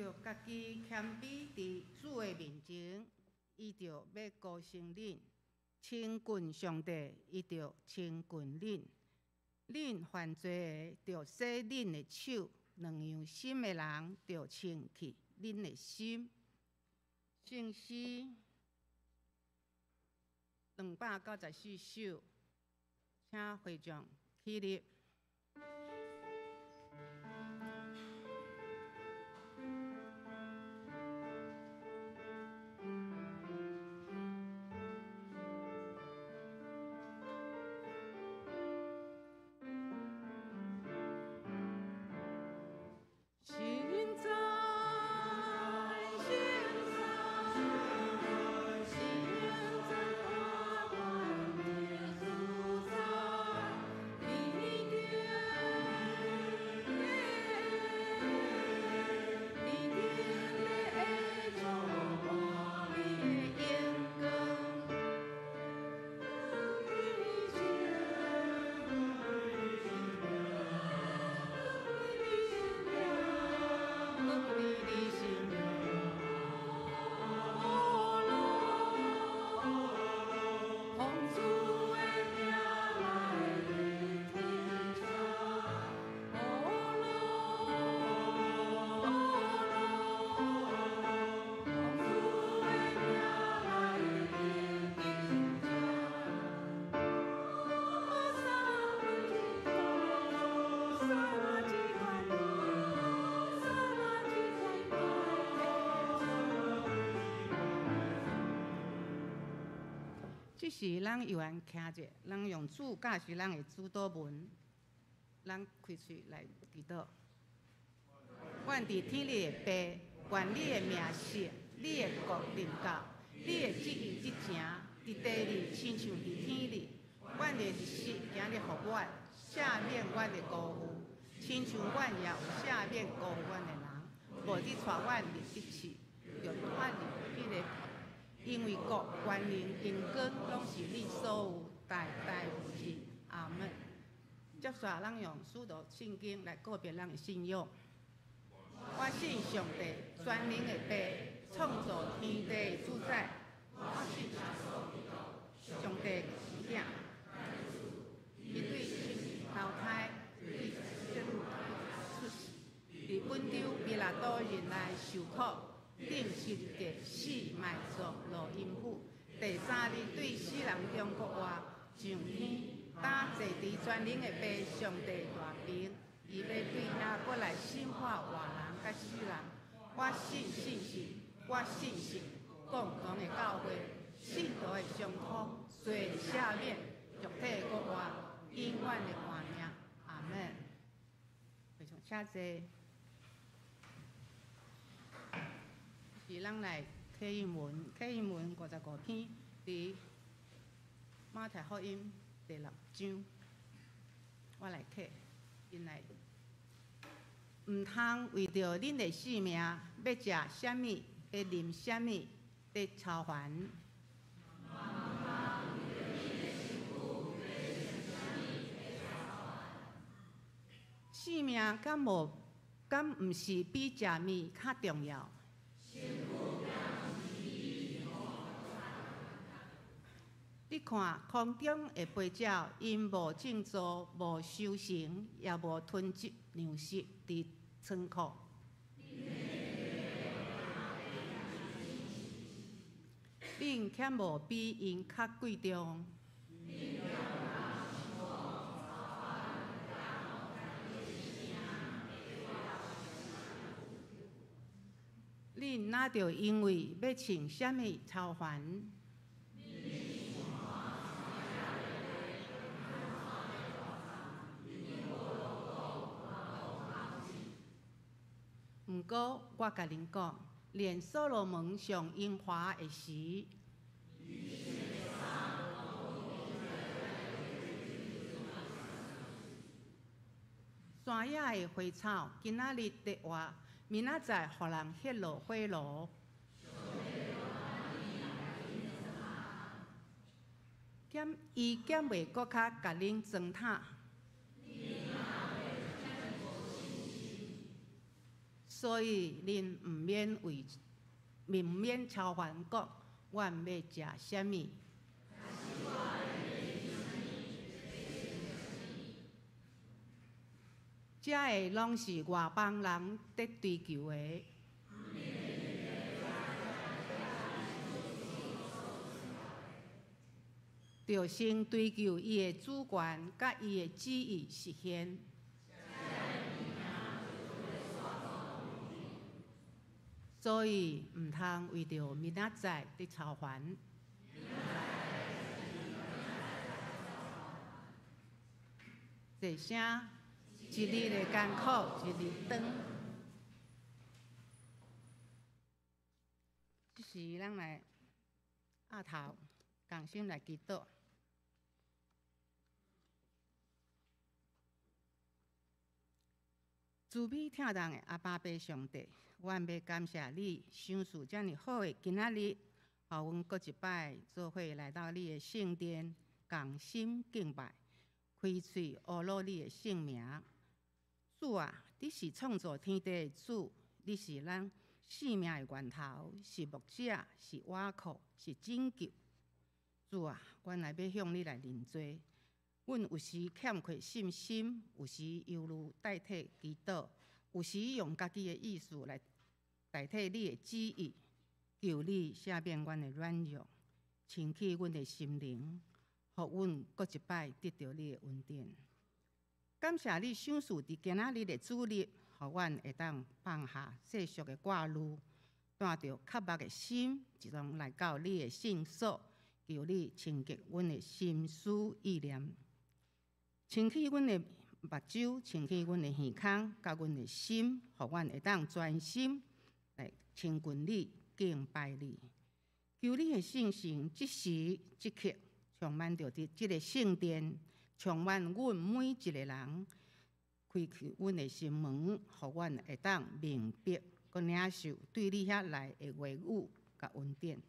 著家己謙卑佇主的面前，伊就欲高升恁；親近上帝，伊就親近恁。恁犯罪的，著洗恁的手；兩樣心的人，著清氣恁的心。聖詩294首，請會眾起立。這時，咱猶原徛著，咱用主教示咱的主禱文，咱開喙來祈禱。阮佇天裡的父，願你的名聖，你的國臨到，你的旨意執成，佇地裡親像佇天裡。阮的日食今日予阮，赦免阮的辜負，親像阮也有赦免辜負阮的人，無得帶阮入得試，著脫離彼个。因為國、權能、榮光，攏是你所有，代代無盡。阿門。接續咱用使徒信經來告別咱的信仰。我信上帝，全能的父，創造天地的主宰。我信上帝的子，伊對投胎，對這路出世，佇本丟彼拉多任內受苦。釘十字架死埋葬落陰府，第三日對死人中復活，上天，搭坐佇全能的父上帝大爿，伊欲對遐閣來審判活人佮死人。我信聖神，我信信共同的教會，聖徒的相通，罪的赦免，肉體的復活，永遠的活命。阿門。非常請坐。是咱來啟應文，啟應文55篇，佇馬太福音第六章，我來啟，𪜶來。毋通為著恁的性命，欲食啥物，欲啉啥物，咧操煩。性命敢無？敢毋是比食物較重要？你看空中的飛鳥，𪜶無種稻，無收成，也無囤積糧食佇倉庫。恁敢無比𪜶較貴重？恁若著因為欲穿啥物操煩？毋過，我共恁講，連所羅門上榮華的時，山野的花草，今仔日得活，明仔載予人歇落火爐。敢伊敢袂閣較共恁裝塔？所以恁毋免操煩講，阮欲食啥物？這个攏是外邦人佇追求的。著先追求伊的主權，佮伊的旨意實現。所以毋通為著明仔載佇操煩。坐聲，一日的艱苦，一日當。這時，咱來徛頭，仝心來祈禱。慈悲疼人的阿爸父上帝，阮欲感謝你賞賜遮爾好的今仔日，予阮閣一擺做伙來到你的聖殿，仝心敬拜，開喙阿魯你的聖名。主啊，你是創造天地的主，你是咱生命的源頭，是牧者，是倚靠，是拯救。主啊，阮來欲向你來認罪。阮有時欠缺信心，有時猶豫代替祈禱，有時用家己的意思來代替你的旨意。求你赦免阮的軟弱，清去阮的心靈，予阮閣一擺得著你的恩典。感謝你賞賜佇今仔日的主日，予阮會當放下世俗的掛慮，帶著渴慕的心，一同來到你的聖所，求你清潔阮的心思意念。清去阮的目睭，清去阮的耳孔，佮阮的心，予阮會當專心來親近你、敬拜你。求你的聖神這時這刻充滿著佇這个聖殿，充滿阮每一个人，開啟阮的心門，予阮會當明白，閣領受對你遐來的話語佮恩典。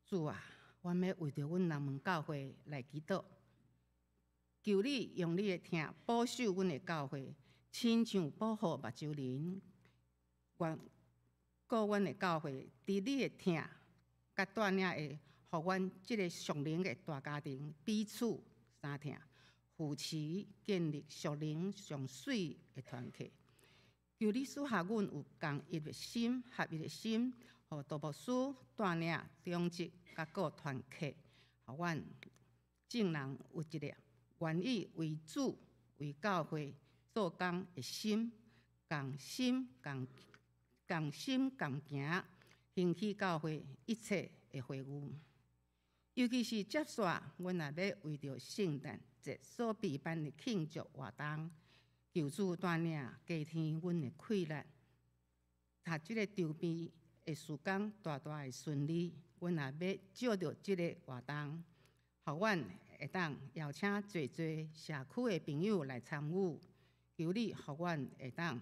主啊，阮欲為著阮南門教會來祈禱。求你用你的疼保守阮的教會，親像保護目睭靈，願顧阮的教會，佇你的疼佮帶領下，予阮這个屬靈的大家庭彼此相疼，扶持建立屬靈上媠的團契。求你賜予阮有仝一的心、合一的心，予杜牧師帶領長執佮各團契，予阮眾人有一个願意為主、為教會做工的心，仝心仝仝心仝行，興起教會一切的會務。尤其是接紲，阮也欲為著聖誕節所備辦的慶祝活動，求主帶領加添阮的氣力，予這个籌備的時間大大的順利。阮也欲藉著這个活動，予阮會當邀請濟濟社區的朋友來參與，求你予阮會當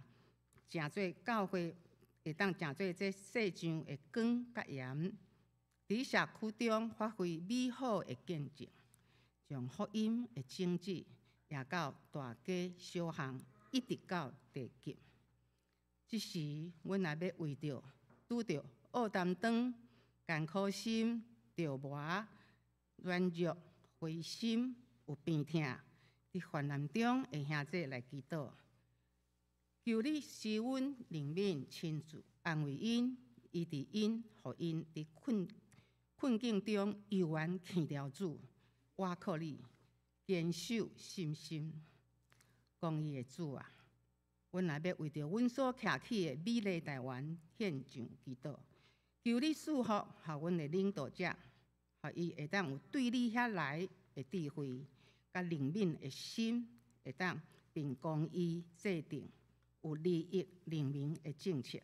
成做教會，會當成做這世上的光佮鹽，佇社區中發揮美好的見證，將福音的種子掖到大街小巷，一直到地極。這時，阮也欲為著拄著烏擔當、艱苦心、著魔、軟弱、灰心、有病痛，佇患難中的兄弟來祈禱，求你施阮憐憫，親自安慰𪜶，醫治𪜶，予𪜶佇困境中猶原牽牢主，倚靠你，堅守信心。公義的主啊，阮也欲為著阮所徛起的美麗台灣獻上祈禱，求你賜福，予阮的領導者，予伊會當有對你遐來的智慧，佮憐憫的心，會當憑公義制定有利益人民的政策。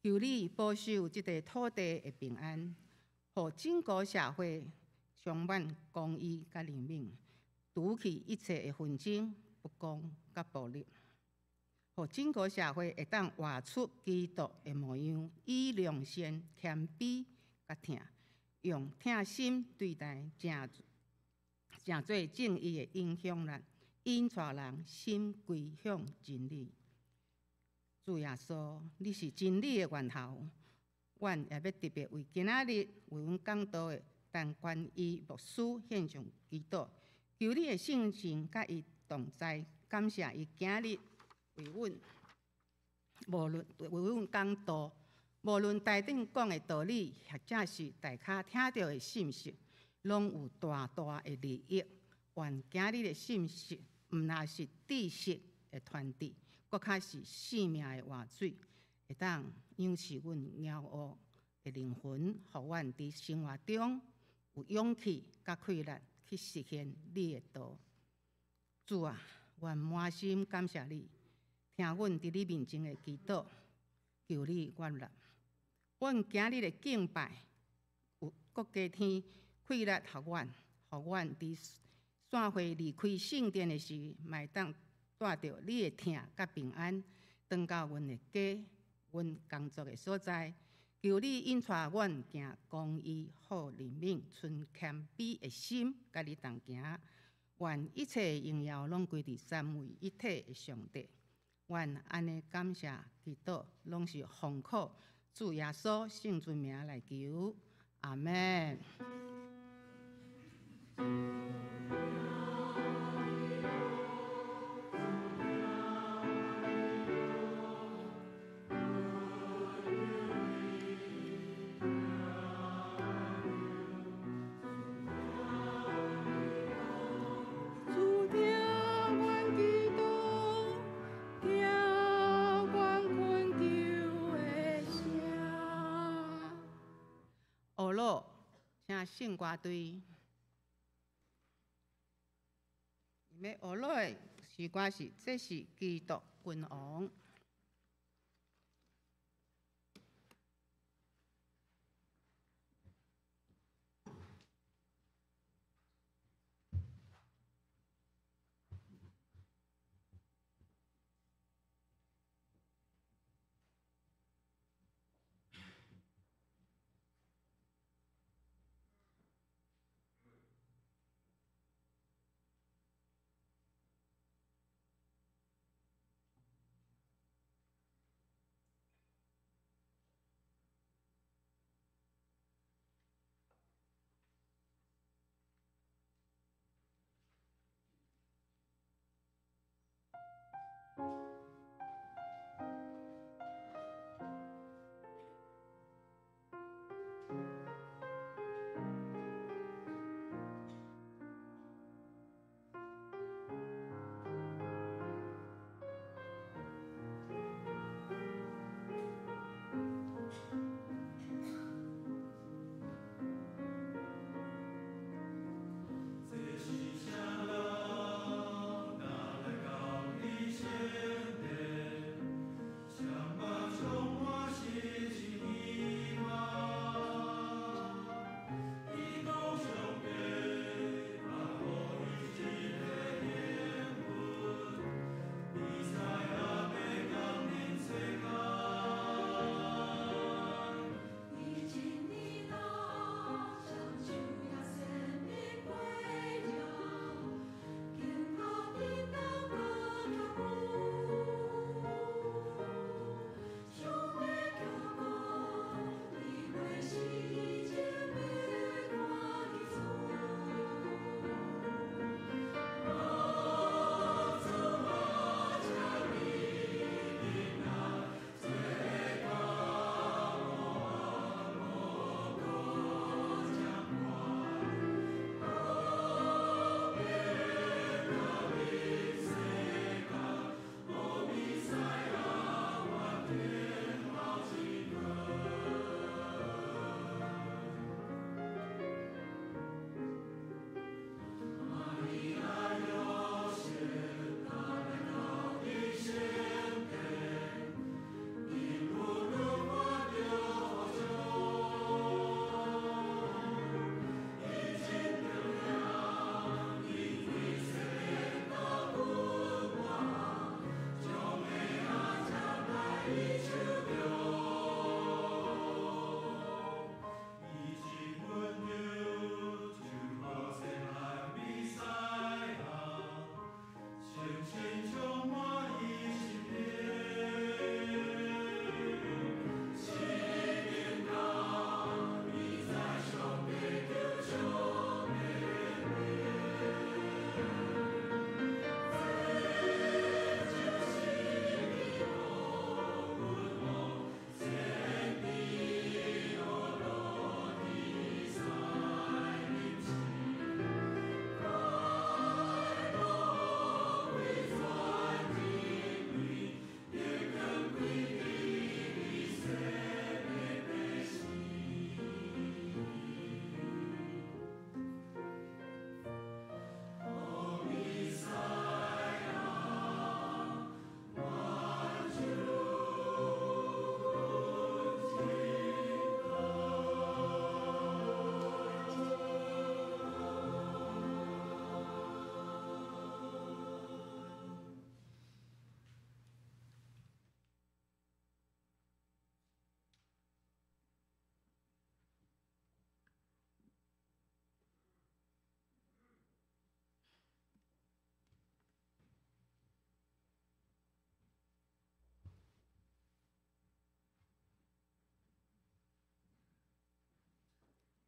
求你保守這塊土地的平安，予整個社會充滿公義佮憐憫，除去一切的紛爭、不公佮暴力，予整個社會會當活出基督的模樣，以良善、謙卑佮疼，用疼心對待成做正義的影響力，引帶人心歸向真理。主耶穌，你是真理的源頭。阮也欲特別為今仔日為阮講道的陳冠醫牧師獻上祈禱，求你的聖神佮伊同在，感謝伊今日為阮，無論為阮講道，無論台頂講的道理，或者是台跤聽著的信息，攏有大大的利益。願今日的信息，毋但是知識的傳遞，閣較是生命的活水，會當養賜阮飢餓的靈魂，予阮佇生活中有勇氣佮氣力去實現你的道。主啊，阮滿心感謝你，聽阮佇你面前的祈禱，求你悅納。阮今日的敬拜，有閣加添氣力予阮，予阮佇散會離開聖殿的時，嘛會當帶著你的疼佮平安，轉到阮的家、阮工作的所在。求你引帶阮行公義、好憐憫、存謙卑的心，佮你同行。願一切榮耀攏歸佇三位一體的上帝。阮按呢感謝祈禱，攏是奉靠主耶穌聖尊名來求。阿們。主聽阮祈禱，聽阮懇求的聲。學樂，請聖歌隊。欲學樂的詩歌是《這是基督君王》。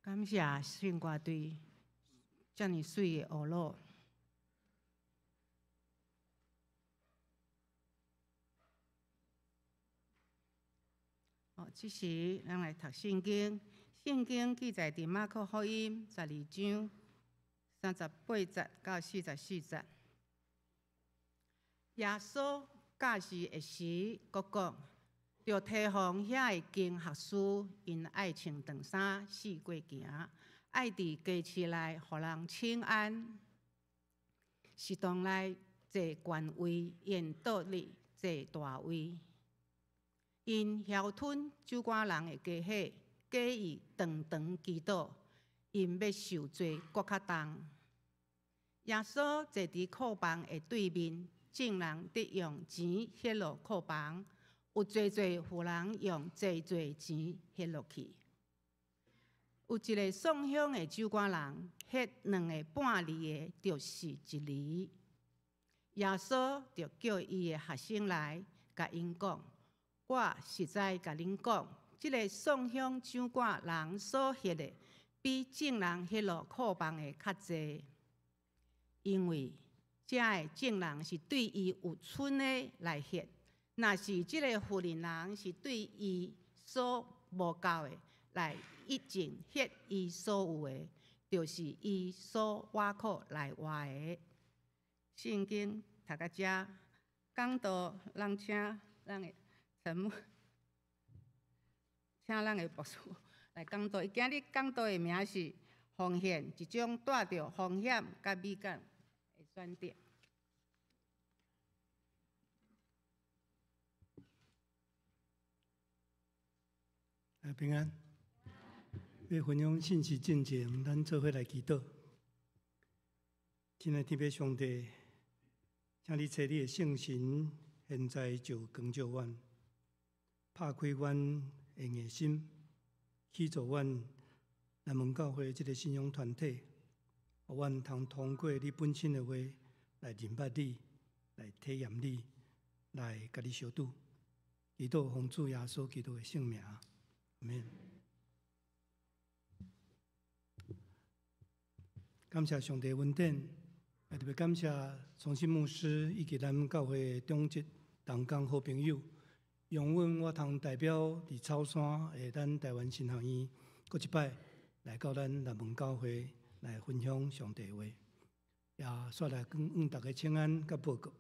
感謝聖歌隊遮爾媠的學路。哦，這時咱來讀聖經，聖經記載佇馬可福音12章38節到44節。耶穌教示的時，閣講：著提防遐个經學師，𪜶愛穿長衫四界行，愛佇街市內予人請安，食堂內坐權位，宴桌裡坐大位。𪜶囂吞酒館人的家伙，假意長長祈禱，𪜶欲受罪閣較重。耶穌坐佇庫房的對面，眾人佇用錢獻落庫房。有濟濟富人用濟濟錢獻落去。有一个送香的酒館人，獻兩个半厘的，就是一厘。耶穌就叫伊的學生來，共𪜶講：我實在共恁講，這个送香酒館人所獻的，比眾人獻落庫房的較濟，因為遮个眾人是對伊有剩的來獻。若是這个婦人人是對伊所無夠的來一盡獻伊所有的，就是伊所倚靠來活的。聖經讀到遮，講道，咱請咱的陳牧，請咱的牧師來講道。伊今日講道的名是奉獻，一種帶著風險佮美感的選擇。平安。欲分享信息進前，咱做伙來祈禱。親愛的天父上帝，請你差你的聖神，現在就光照阮，拍開阮的硬心，起造阮南門教會這个信仰團體，予阮通通過你本身的話來認捌你，來體驗你，來共你相拄。祈禱奉主耶穌基督的聖名。阿們。感謝上帝恩典，也特別感謝崇信牧師以及咱教會長執同工好朋友，容允我通代表佇草山的咱台灣神學院，閣一擺來到咱南門教會來分享上帝話，也煞來向大家請安佮報告。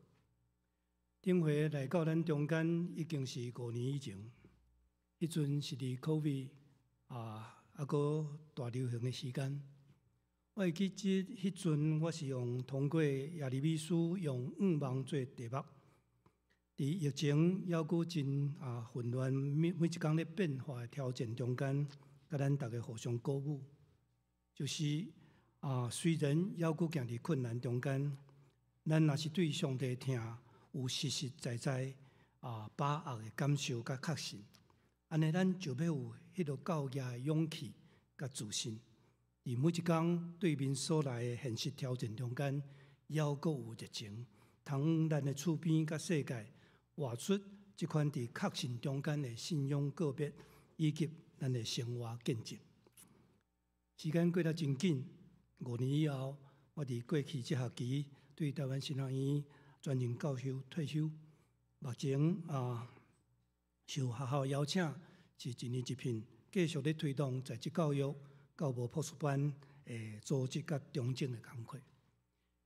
頂回來到咱中間已經是5年以前。彼陣是佇 COVID 啊，猶閣大流行的時間。我會記得彼陣，我是用通過耶利米書用願望做題目。佇疫情猶閣真混亂，每每一工咧變化的挑戰中間，共咱逐家互相鼓舞。就是雖然猶閣行佇困難中間，咱若是對上帝疼有實實在在把握的感受佮確信。按呢，咱就欲有彼个教額的勇氣佮自信，佇每一工對面所來的現實挑戰中間，猶閣有熱情，通咱的厝邊佮世界活出這款佇確信中間的信仰告別，以及咱的生活見證。時間過得真緊，5年以後，我佇過去這學期對台灣神學院專任教授退休，目前受學校邀請，是一年一聘，繼續咧推動在職教育、教無博士班的組織佮重整的工課。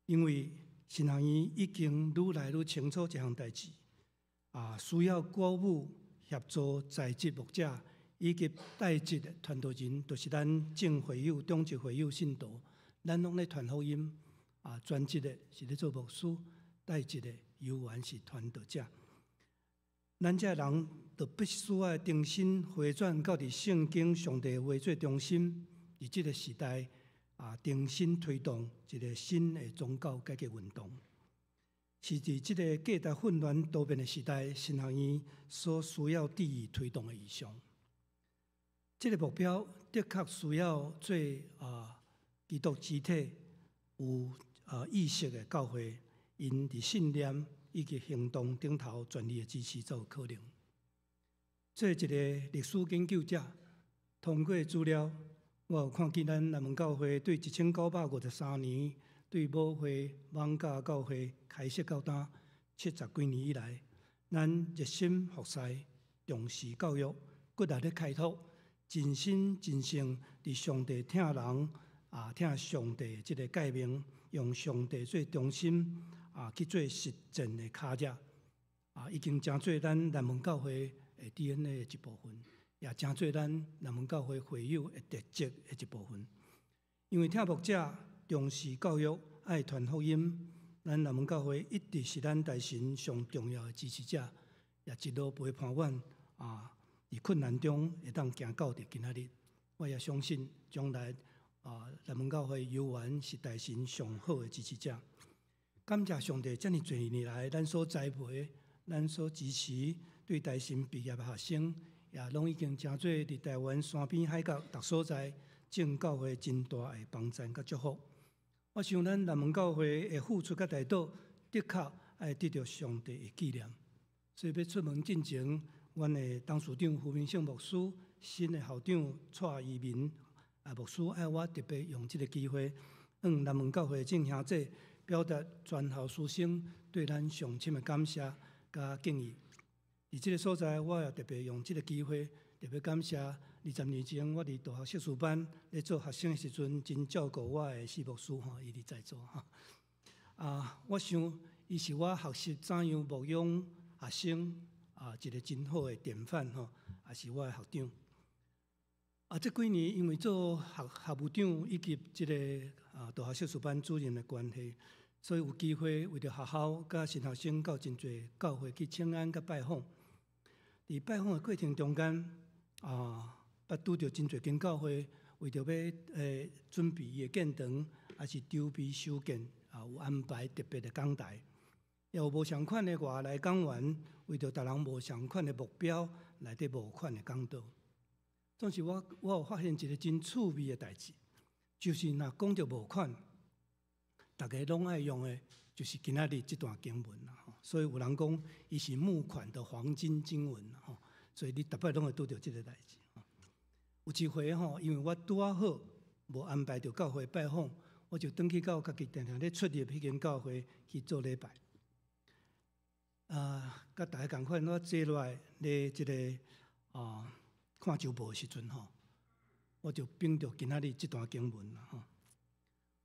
因為神學院已經愈來愈清楚這項代誌，需要鼓舞協助在職牧者以及代職的傳道人，就是咱正會友、長執會友信徒，咱攏咧傳福音。專職的是咧做牧師，代職的猶原是傳道者。咱這人就必須愛重新回轉到佇聖經上帝話做中心，佇這个時代重新推動一个新的宗教改革運動，是佇這个價值混亂多變的時代，神學院所需要致力推動的異象。這个目標的確需要做基督肢體有意識的教會，𪜶佇信念以及行動頂頭全力的支持才有可能。做一个歷史研究者，通過資料，我有看見咱南門教會對1953年對母會艋舺教會開設到今70幾年以來，咱熱心服侍，重視教育，骨力咧開拓，盡心盡性佇上帝疼人啊，疼上帝的這个誡命，用上帝做中心啊，去做實踐的跤跡啊，已經成做咱南門教會的 DNA 的一部分，也成做咱南門教會會友的特質的一部分。因為疼牧者重視教育，愛傳福音，咱南門教會一直是咱台神上重要的支持者，也一路陪伴阮啊，佇困難中會當行到佇今仔日。我也相信將來啊，南門教會猶原是台神上好的支持者。感謝上帝，遮爾濟年來，咱所栽培、咱所支持對台神畢業的學生，也攏已經成做佇台灣山邊海角逐所在眾教會真大的幫贊佮祝福。我想咱南門教會的付出佮代禱，的確愛得著上帝的紀念。所以欲出門進前，阮的董事長胡明勝牧師、新的校長蔡宜民啊牧師，愛我特別用這个機會，向南門教會眾兄弟表達全校師生對咱上深的感謝佮敬意。佇這个所在，我也特別用這个機會，特別感謝20年前我佇大學碩士班咧做學生的時陣，真照顧我的施牧師吼，伊佇在座吼。啊，我想伊是我學習怎樣牧養學生啊，一个真好的典範吼，也是我的學長。啊，這幾年因為做學學務長以及這个大學碩士班主任的關係，所以有機會為著學校佮新學生到真濟教會去請安佮拜訪。佇拜訪的過程中間，啊，捌拄著真濟間教會為著欲準備伊的建堂，抑是籌備修建，啊，有安排特別的講台，也有無仝款的外來講員，為著逐人無仝款的目標來佇募款的講道。總是我有發現一个真趣味的代誌，就是若講著募款，逐家攏愛用的，就是今仔日這段經文啦。所以有人講，伊是募款的黃金經文吼，所以你逐擺攏會拄著這个代誌。有一回吼，因為我拄仔好無安排著教會拜訪，我就轉去到家己定定咧出入彼間教會去做禮拜。啊，佮逐家仝款，我坐落來咧這个看週報的時陣吼，我就反著今仔日這段經文吼，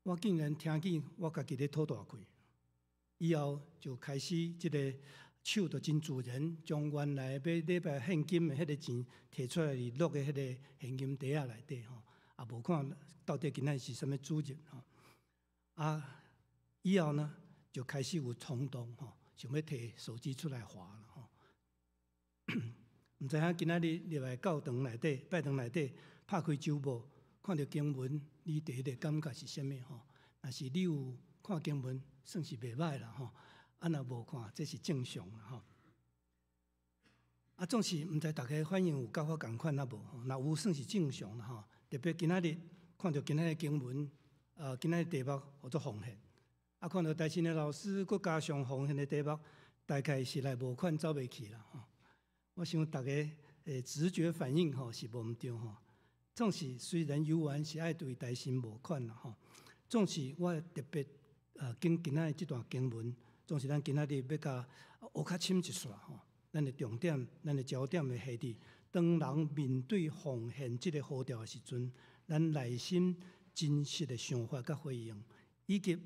我竟然聽見我家己咧吐大氣。以後就開始這个手就真自然，將原來欲禮拜獻金的彼个錢提出來，落佇彼个現金袋仔內底吼，也無看到底今仔是啥物主日吼。啊，以後呢就開始有衝動吼，想欲提手機出來滑啦吼。毋知影今仔日入來教堂內底、拜堂內底，拍開週報，看著經文，你第一个感覺是啥物吼？若是你有看經文，算是袂䆀啦吼。啊，若無看，這是正常啦吼。啊，總是毋知逐家反應有佮我仝款抑無吼？若有算是正常啦吼。特別今仔日看著今仔日經文，今仔日題目號做奉獻，啊，看著台新的老師，閣加上奉獻的題目，大概是來募款走袂去啦吼。我想逐家的直覺反應吼是無毋對吼。總是雖然猶原是愛對台神募款啦吼，總是我特別揀今仔日這段經文，總是咱今仔日欲共學較深一撮吼。咱的重點，咱的焦點會下佇當人面對奉獻這个呼召的時陣，咱內心真實的想法佮回應，以及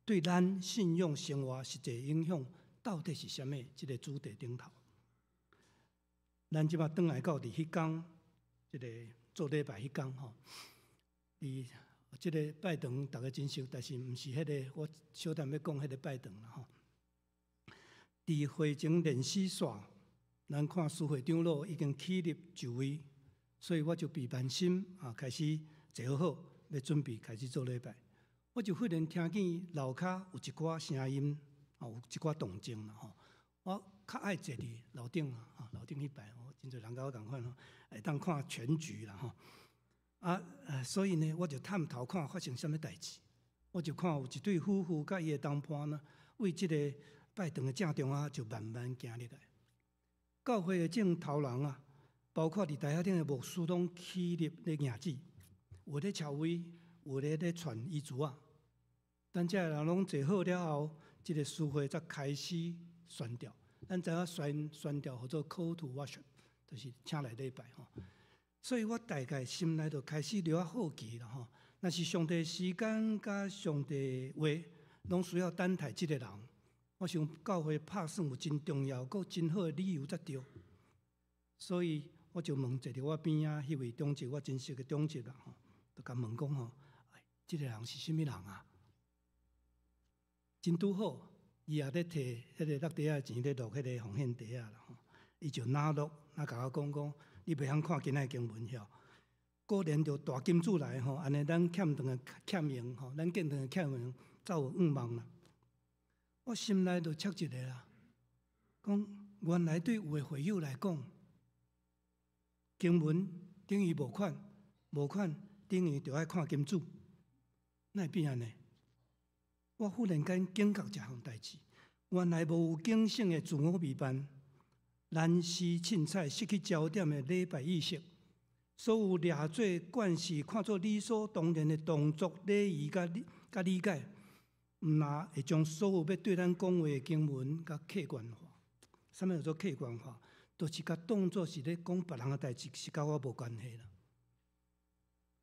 對咱信仰生活實際影響到底是啥物？這个主題頂頭，咱這擺轉來到佇彼工，這个做禮拜彼工吼，佇這个拜堂逐家真熟，但是毋是彼个我小等欲講彼个拜堂啦吼。佇會前練習煞，咱看司會長老已經起立就位，所以我就備辦心啊，開始坐好，欲準備開始做禮拜。我就忽然聽見樓跤有一寡聲音，啊，有一寡動靜啦吼。我較愛坐佇樓頂啊，樓頂彼排，我真濟人佮我仝款吼，會當看全局啦吼。啊，所以呢，我就探頭看發生啥物代誌。我就看有一對夫婦佮伊的同伴呢，為這个拜堂的正中央就慢慢行入來。教會的眾頭人啊，包括佇台仔頂的牧師，攏起立咧迎接。有咧超威，有咧傳椅子仔。等這个人攏坐好了後，這个司會才開始宣調。咱知影宣調號做 call to worship，就是請來禮拜吼。所以我大概心內就開始著仔好奇啦吼。若是上帝時間佮上帝話，攏需要等待這个人。我想教會拍算有真重要、閣真好的理由才對。所以我就問坐佇我邊仔彼位長執，我真熟的長執啦吼，就共問講吼，這个人是啥物人啊？真拄好，伊也咧提彼个落袋仔錢咧落彼个奉獻袋仔啦吼。伊就若落若共我講講，你袂曉看今仔經文曉？果然就大金主來吼，按呢咱欠長的欠用吼，咱見長的欠用走有願望啦。我心內就捒一下啦，講原來對有的會友來講，經文等於無款，無款等於就愛看金主，哪會變按呢？我忽然間警覺一項代誌，原來無有警醒的自我批判，難是凊彩失去焦點的禮拜意識，所有掠做慣勢看做理所當然的動作禮儀佮理解，毋若會將所有欲對咱講話的經文共客觀化。啥物叫做客觀化？就是共當做是咧講別人的代誌，是佮我無關係啦。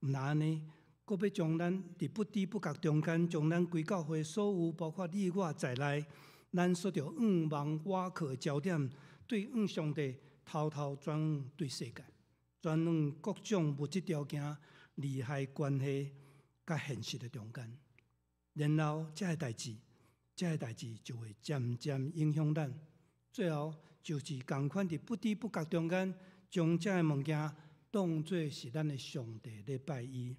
毋若按呢，閣欲將咱佇不知不覺中間，將咱規教會所有包括你我在內，咱所著向望倚靠的焦點，對向上帝偷偷轉往對世界，轉往各種物質條件、利害關係佮現實的中間。然後，這个代誌就會漸漸影響咱，最後就是仝款佇不知不覺中間，將這个物件當做是咱的上帝咧拜伊。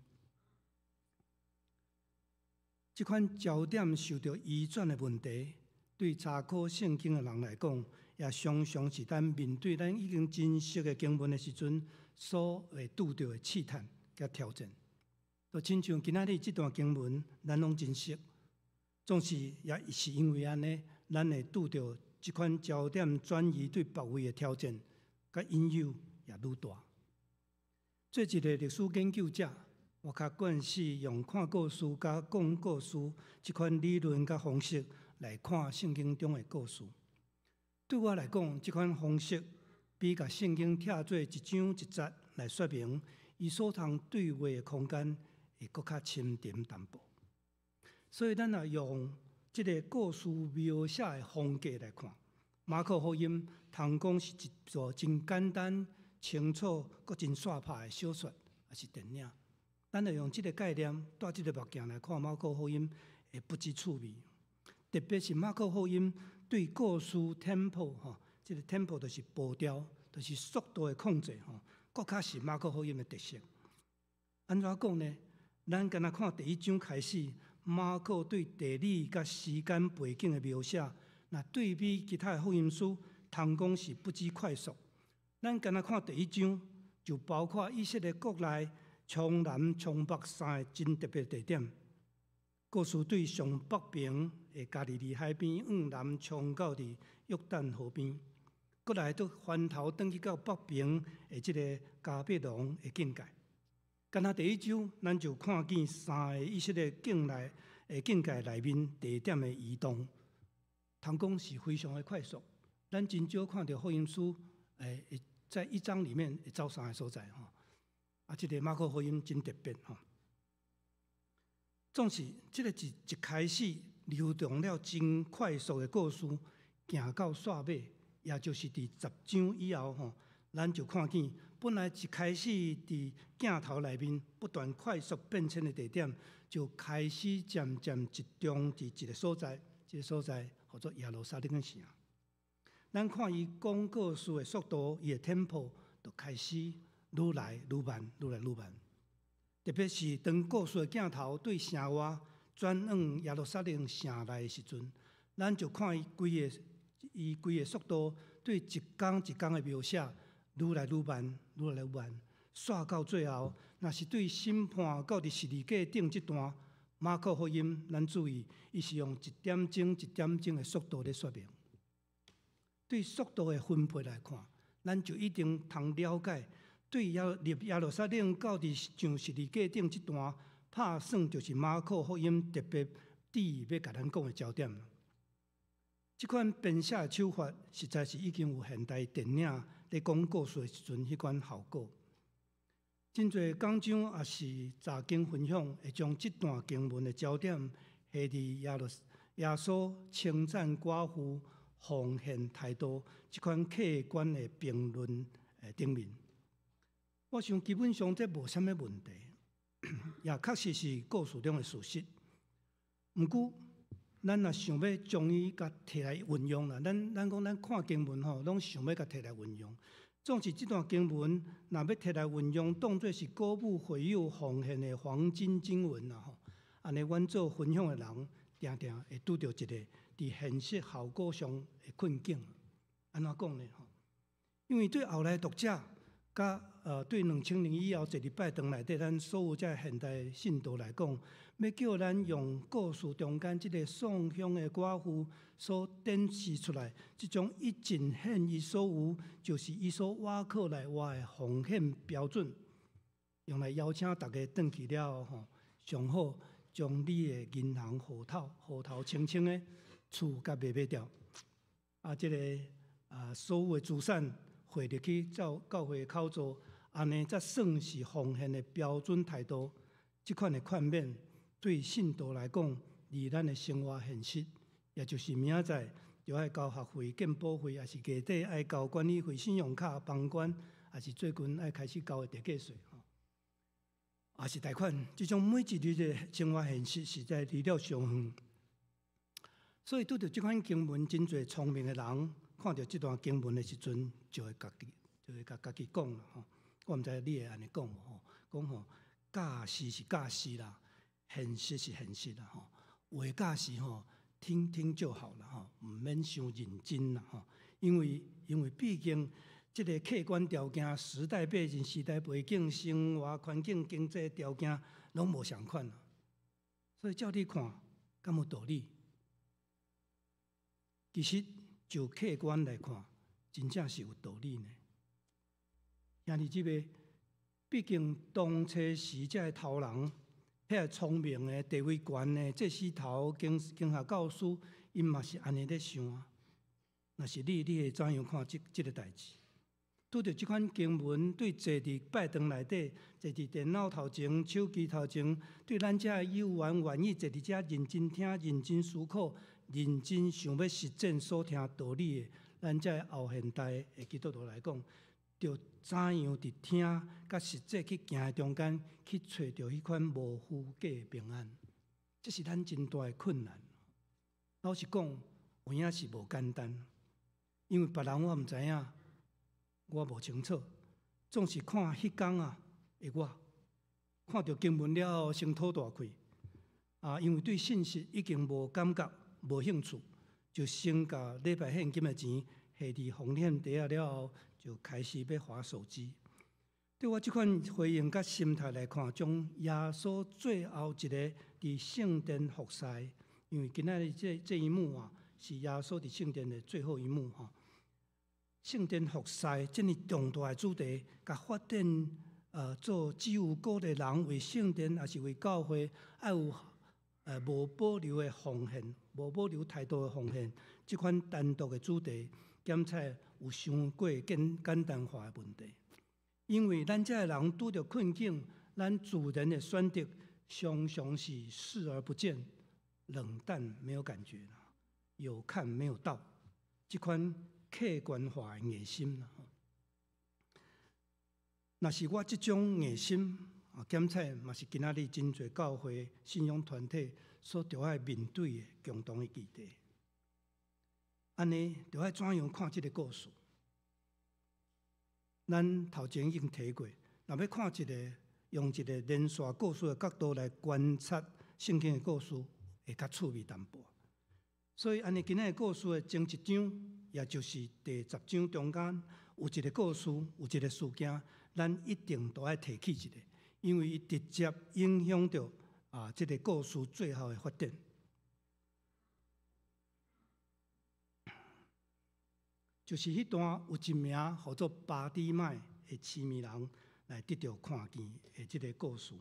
這款焦點受著移轉的問題，對查考聖經的人來講，也常常是咱面對咱已經真熟的經文的時陣，所會拄著的試探佮挑戰。就親像今仔日這段經文，咱攏真熟，總是也是因為按呢，咱會拄著這款焦點轉移對別位的挑戰，佮引誘也愈大。做一个歷史研究者，我較慣勢用看故事佮講故事這款理論佮方式來看聖經中的故事。對我來講，這款方式比共聖經拆做一章一節來說明，伊所通對話的空間會閣較深沉淡薄。所以，咱若用這个故事描寫的風格來看，馬可福音通講是一部真簡單、清楚、閣真煞拍的小說，抑是電影。咱若用這个概念，戴這个目鏡來看馬可福音，會不知趣味。特別是馬可福音對故事 tempo 吼，這个 tempo 就是步調，就是速度的控制吼，閣較是馬可福音的特色。按怎講呢？咱敢若看第一章開始，馬可對地理佮時間背景的描寫，若對比其他的福音書，通講是不止快速。咱敢若看第一章，就包括以色列國內衝南衝北三个真特別地點。故事對上北邊的加利利海邊往南衝到佇約旦河邊，閣來閣翻頭轉去到北邊的這个迦百農的境界。敢若第一章，咱就看見三个以色列境內的境界內面地點的移動，通講是非常的快速。咱真少看著福音書，在一章裡面會走三个所在吼。啊，這个馬可福音真特別吼。總是這个一開始流動了真快速的故事，行到煞尾，也就是佇10章以後吼，咱就看見本來一開始佇鏡頭內面不斷快速變遷的地點，就開始漸漸集中佇一个所在，這个所在號做耶路撒冷城。咱看伊講故事的速度，伊的 tempo 就開始愈來愈慢，愈來愈慢。特別是當故事的鏡頭對城外轉往耶路撒冷城內的時陣，咱就看伊規个速度對一工一工的描寫愈來愈慢，愈來愈慢，煞到最後，若是對審判到佇十字架頂這段，馬可福音，咱注意，伊是用一點鐘一點鐘的速度咧說明。對速度的分配來看，咱就一定通了解，對耶入耶路撒冷到佇上十字架頂這段，拍算就是馬可福音特別注意欲共咱講的焦點。這款編寫的手法，實在是已經有現代電影咧講故事的時陣彼款效果。真濟講章抑是查經分享，會將這段經文的焦點下佇耶穌稱讚寡婦奉獻態度這款客觀的評論的頂面。我想基本上這無啥物問題，也確實是故事中的事實。毋過，咱若想欲將伊共提來運用啦，咱講咱看經文吼，攏想欲共提來運用。總是這段經文，若欲提來運用，當做是鼓舞會友奉獻的黃金經文啦吼。按呢，阮做分享的人，定定會拄著一個佇現實效果上的困境。按怎講呢？吼，因為對後來讀者，佮對2000年以後坐佇拜堂內底，咱所有這現代信徒來講，欲叫咱用故事中間這个喪鄉的寡婦所展示出來，這種一盡獻伊所有，就是伊所倚靠來活的奉獻標準，用來邀請大家轉去了後吼，上好將你的銀行戶頭戶頭清清的厝共賣賣掉，啊，這个啊所有的資產匯入去教教會口座，按呢才算是奉獻的標準態度。這款的勸勉對信徒來講，離咱的生活現實，也就是明仔載著愛交學費、健保費，抑是月底愛交管理費、信用卡、房管，抑是最近愛開始交的地價稅，吼，抑是貸款，這種每一日的生活現實，實在離了傷遠。所以拄著這款經文，真濟聰明的人看著這段經文的時陣，就會共家己講啦吼。我毋知你會按呢講無吼？講吼，教示是教示啦，現實是現實啦吼。有的教示吼，聽聽就好啦吼，毋免傷認真啦吼。因為畢竟這个客觀條件、時代背景、時代背景、生活環境、經濟條件攏無相仝。所以照你看，敢有道理？其實就客觀來看，真正是有道理呢。兄弟姊妹，畢竟當初時這个頭人，遐个聰明的、地位懸的祭司頭、經學教師，𪜶嘛是按呢咧想啊。若是你，你會怎樣看這个代誌？拄著這款經文，對坐佇拜堂內底、坐佇電腦頭前、手機頭前，對咱遮有緣願意坐佇遮認真聽、認真思考、認真想欲實踐所聽道理的，咱遮後現代的基督徒來講，著怎樣佇聽佮實際去行的中間，去揣著彼款無虛假的平安，這是咱真大的困難。老實講，有影是無簡單，因為別人我毋知影，我無清楚。總是看彼工啊的我，看著經文了後，先吐大氣。啊，因為對信息已經無感覺、無興趣，就先共禮拜獻金的錢下佇奉獻袋仔了後，就開始欲滑手機。對我這款回應佮心態來看，將耶穌最後一个佇聖殿服侍，因為今仔日這一幕啊，是耶穌佇聖殿的最後一幕吼。聖殿服侍這麼重大的主題，共發展做只有鼓勵人為聖殿，抑是為教會，愛有無保留的奉獻、無保留態度的奉獻，這款單獨的主題，檢採有傷過簡單化的問題。因為咱遮的人拄著困境，咱自然的選擇常常是視而不見、冷淡沒有感覺，有看沒有到，這款客觀化的硬心。若是我這種硬心，啊，檢採嘛是今仔日真濟教會信仰團體所著愛面對的共同的議題。按呢，著愛怎樣看這个故事？咱頭前已經提過，若欲看一个用一个連續故事的角度來觀察聖經的故事，會較趣味淡薄。所以，按呢今仔的故事的前一章，也就是第10章中間有一个故事，有一个事件，咱一定都愛提起一下，因為伊直接影響著啊，這个故事最後的發展。就是彼段有一名號做巴底買的痴迷人來得著看見的這个故事。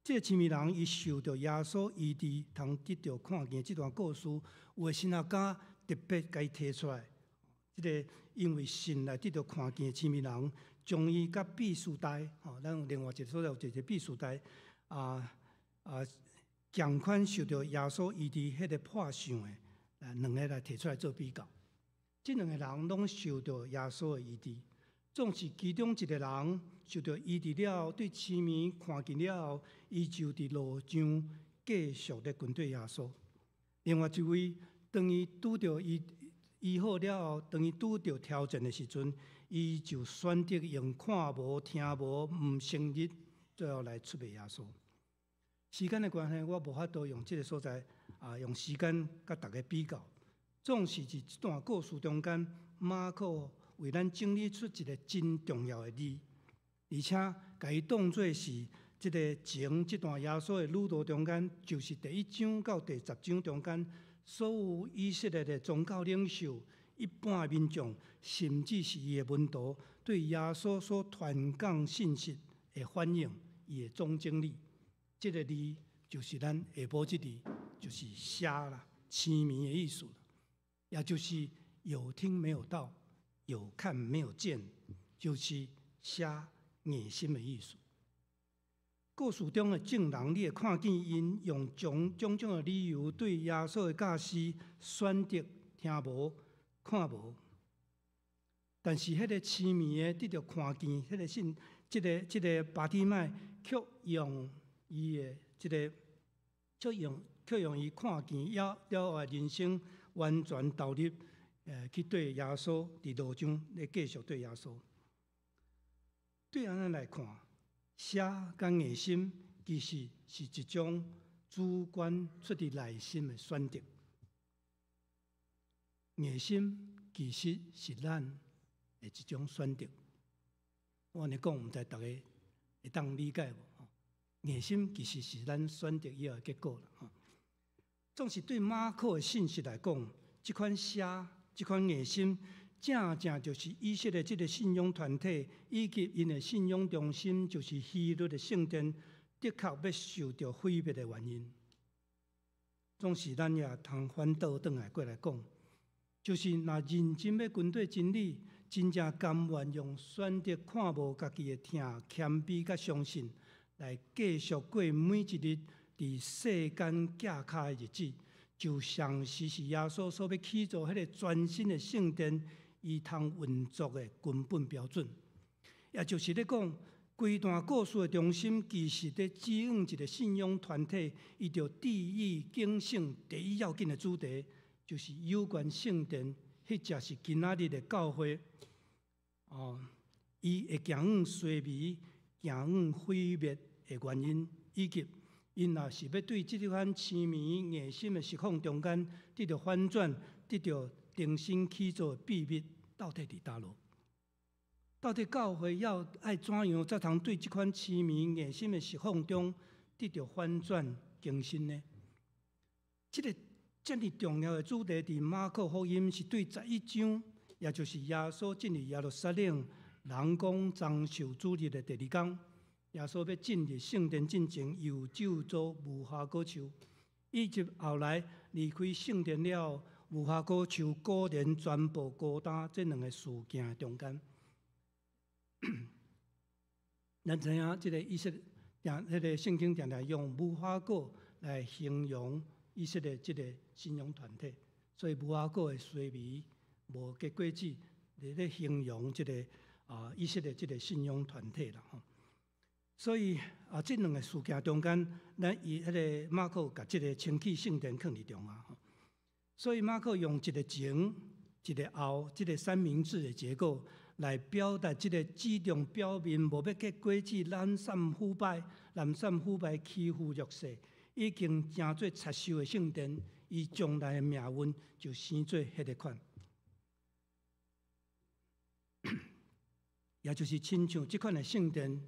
這个痴迷人伊受著耶穌醫治，通得著看見這段故事，有的神學家特別共伊提出來。這个因為信來得著看見的痴迷人，將伊佮畢士大，吼，咱有另外一个所在有一个畢士大，仝款受著耶穌醫治彼个破相的，兩个來提出來做比較。這兩个人攏受著耶穌的醫治，總是其中一个人受著醫治了後，對痴迷看見了後，伊就佇路上繼續咧跟綴耶穌。另外一位，當伊拄著醫醫好了後，當伊拄著挑戰的時陣，伊就選擇用看無、聽無、毋承認，最後來出賣耶穌。時間的關係，我無法度用這个所在啊，用時間佮逐家比較。總是佇這段故事中間，馬可為咱整理出一个真重要的字，而且共伊當做是這个前這段耶穌的旅途中間，就是第一章到第十章中間，所有以色列的宗教領袖、一般的民眾，甚至是伊的門徒，對耶穌所傳講信息的反應，伊的總整理。這个字就是咱下晡這字，就是瞎啦、痴迷的意思，也就是有聽沒有到，有看沒有見，就是瞎硬心的意思。故事中的眾人，你會看見𪜶用種種種的理由對耶穌的教示選擇聽無、看無。但是彼个痴迷的得著看見，彼个信，這个巴底買卻用伊的這个，卻用伊看見了了後的人生完全投入，去綴耶穌佇路上咧繼續綴耶穌。對按呢來看，瞎佮硬心其實是一種主觀出佇內心的選擇。硬心其實是咱的一種選擇。我按呢講，毋知逐家會當理解無？硬心其實是咱選擇以後的結果啦。吼，總是對馬可的信息來講，這款瞎、這款硬心，正正就是以色列這个信仰團體以及𪜶的信仰中心，就是希律的聖殿，的確欲受著毀滅的原因。總是咱也通反倒轉來過來講，就是若認真欲跟綴真理，真正甘願用選擇看無家己的疼、謙卑佮相信，來繼續過每一日佇世間行跤的日子，就相時是耶穌所欲起造彼个全新的聖殿，伊通運作的根本標準。也就是咧講，規段故事的中心，其實咧指向一个信仰團體，伊著注意警醒第一要緊的主題，就是有關聖殿，彼者是今仔日的教會。哦，伊會行往衰微、行往毀滅的原因，以及𪜶若是欲對這款痴迷硬心的實況中間得著反轉、得著重新起造的秘密，到底佇佗落？到底教會要愛怎樣才通對這款痴迷硬心的實況中得著反轉更新呢？這个遮爾重要的主題，佇馬可福音是對11章，也就是耶穌進入耶路撒冷，人講裝受主日的第二工，耶穌欲進入聖殿進前，又咒詛無花果樹，以及後來離開聖殿了後，無花果樹果然全部孤單，這兩个事件的中間，咱知影這个以色列，彼个聖經常常用無花果來形容以色列這个信仰團體，所以無花果的衰微、無結果子，佇咧形容這个以色列這个信仰團體啦吼。所以啊，這兩个事件中間，咱伊彼个馬可共這个清去聖殿囥佇中啊。所以馬可用一个前、一个後，這个三明治的結構來表達這个只重表面無欲結果子、懶散腐敗、懶散腐敗欺負弱勢，已經成做賊獸的聖殿，伊將來的命運就生做彼个款。也就是親像這款的聖殿，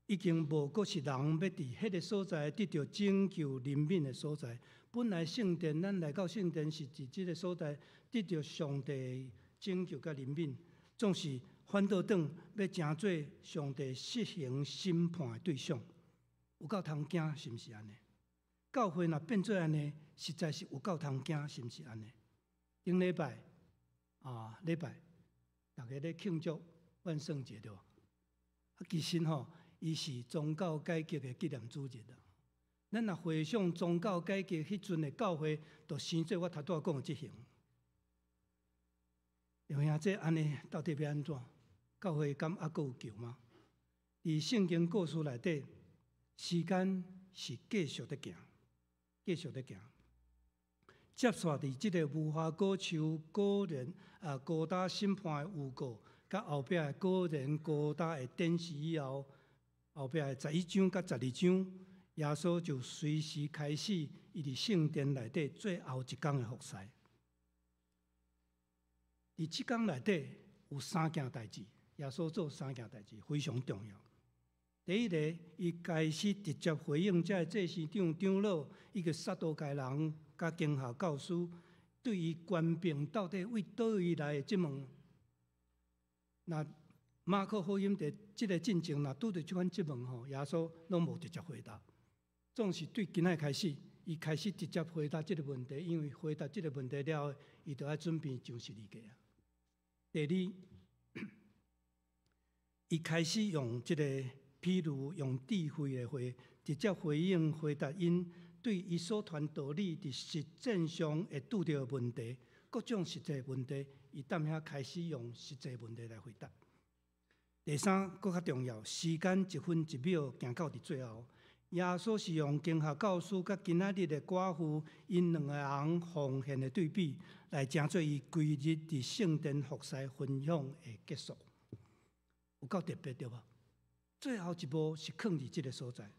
已經無閣是人欲佇彼个所在得著拯救憐憫的所在。本來聖殿，咱來到聖殿是佇這个所在得著上帝拯救佮憐憫，總是反倒轉欲成做上帝實行審判的對象，有夠通驚，是毋是按呢？教會若變做按呢，實在是有夠通驚，是毋是按呢？頂禮拜啊，禮拜逐家咧慶祝萬聖節對無？啊，其實吼，伊是宗教改革的紀念主日啦。咱若回想宗教改革彼陣的教會，就生做我頭拄仔講的這型。有影這按呢，到底欲按怎？教會敢猶閣有救嗎？佇聖經故事內底，時間是繼續咧行，繼續咧行。接續佇這个無花果樹果然啊高大審判的預告，佮後壁的果然高大的展示以後，後壁的11章佮12章，耶穌就隨時開始伊佇聖殿內底最後一工的服侍。佇這工內底有三件代誌，耶穌做三件代誌非常重要。第一个，伊開始直接回應這个祭司長、長老以及撒都該人佮經學教師對伊權柄到底為佗位來的質問。若馬可福音佇這个進前，若拄著這款質問吼，耶穌攏無直接回答。總是對今仔開始，伊開始直接回答這个問題，因為回答這个問題了後，伊就愛準備上十字架啊。第二，伊開始用這个譬如用智慧的話，直接回應回答𪜶對伊所傳道理佇實踐上會拄著的問題，各種實際問題，伊踮遐開始用實際問題來回答。第三，閣較重要，時間一分一秒行到佇最後，耶穌是用經學教師佮今仔日的寡婦𪜶兩个人奉獻的對比，來成做伊規日佇聖殿服侍分享的結束。有夠特別對無？最後一幕是囥佇這个所在。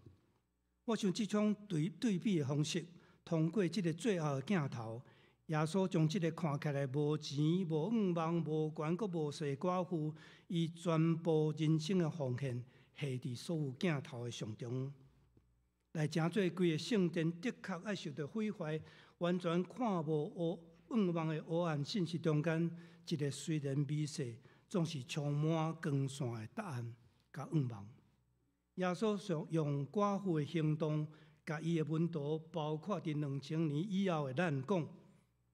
我想這種對比的方式，通過這个最後的鏡頭，耶穌將這个看起來無錢、無願望、無權、閣無勢寡婦，伊全部人生的奉獻，下佇所有鏡頭的上中，來成做規个聖殿的確愛受著毀壞，完全看無願望的黑暗信息中間，一个雖然微細，總是充滿光線的答案佮願望。耶穌想用寡婦的行動，共伊的門徒，包括佇2000年以後的咱講，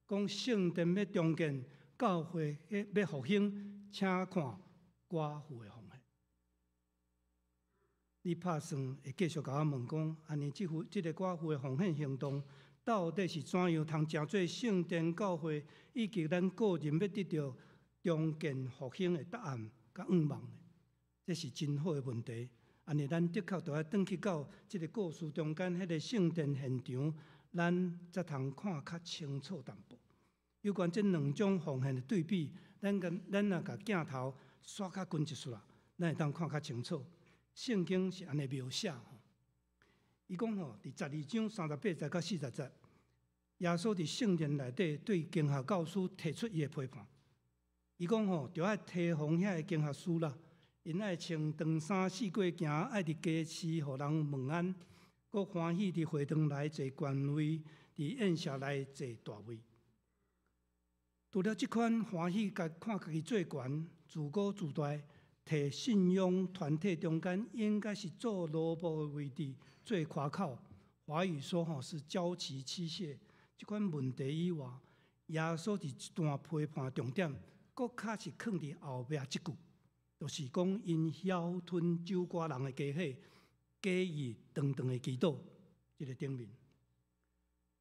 講聖殿欲重建，教會欲復興，請看寡婦的奉獻。你拍算會繼續共我問講，按呢這副這个寡婦的奉獻行動，到底是怎樣通成做聖殿教會以及咱個人欲得著重建復興的答案佮願望呢？這是真好的問題。按呢，咱的確著愛轉去到這个故事中間彼个聖殿現場，咱才通看較清楚淡薄。有關這兩種奉獻的對比，咱若共鏡頭煞較近一絲啦，咱會當看較清楚。聖經是按呢描寫吼，伊講吼，佇12章38節到40節，耶穌佇聖殿內底對經學教師提出伊的批判。伊講吼，著愛提防遐个經學師啦。𪜶愛穿長衫四界行，愛佇街市予人問安，閣歡喜佇會堂內坐權位，佇宴席內坐大位。除了這款歡喜，共看家己做懸，自高自大，提信仰團體中間應該是做奴僕的位置做誇口。華語說吼是驕其器械。這款問題以外，耶穌佇這段批判重點，閣較是囥佇後壁這句。就是講，𪜶枵吞酒歌人的家伙，假意長長的祈禱，這个頂面。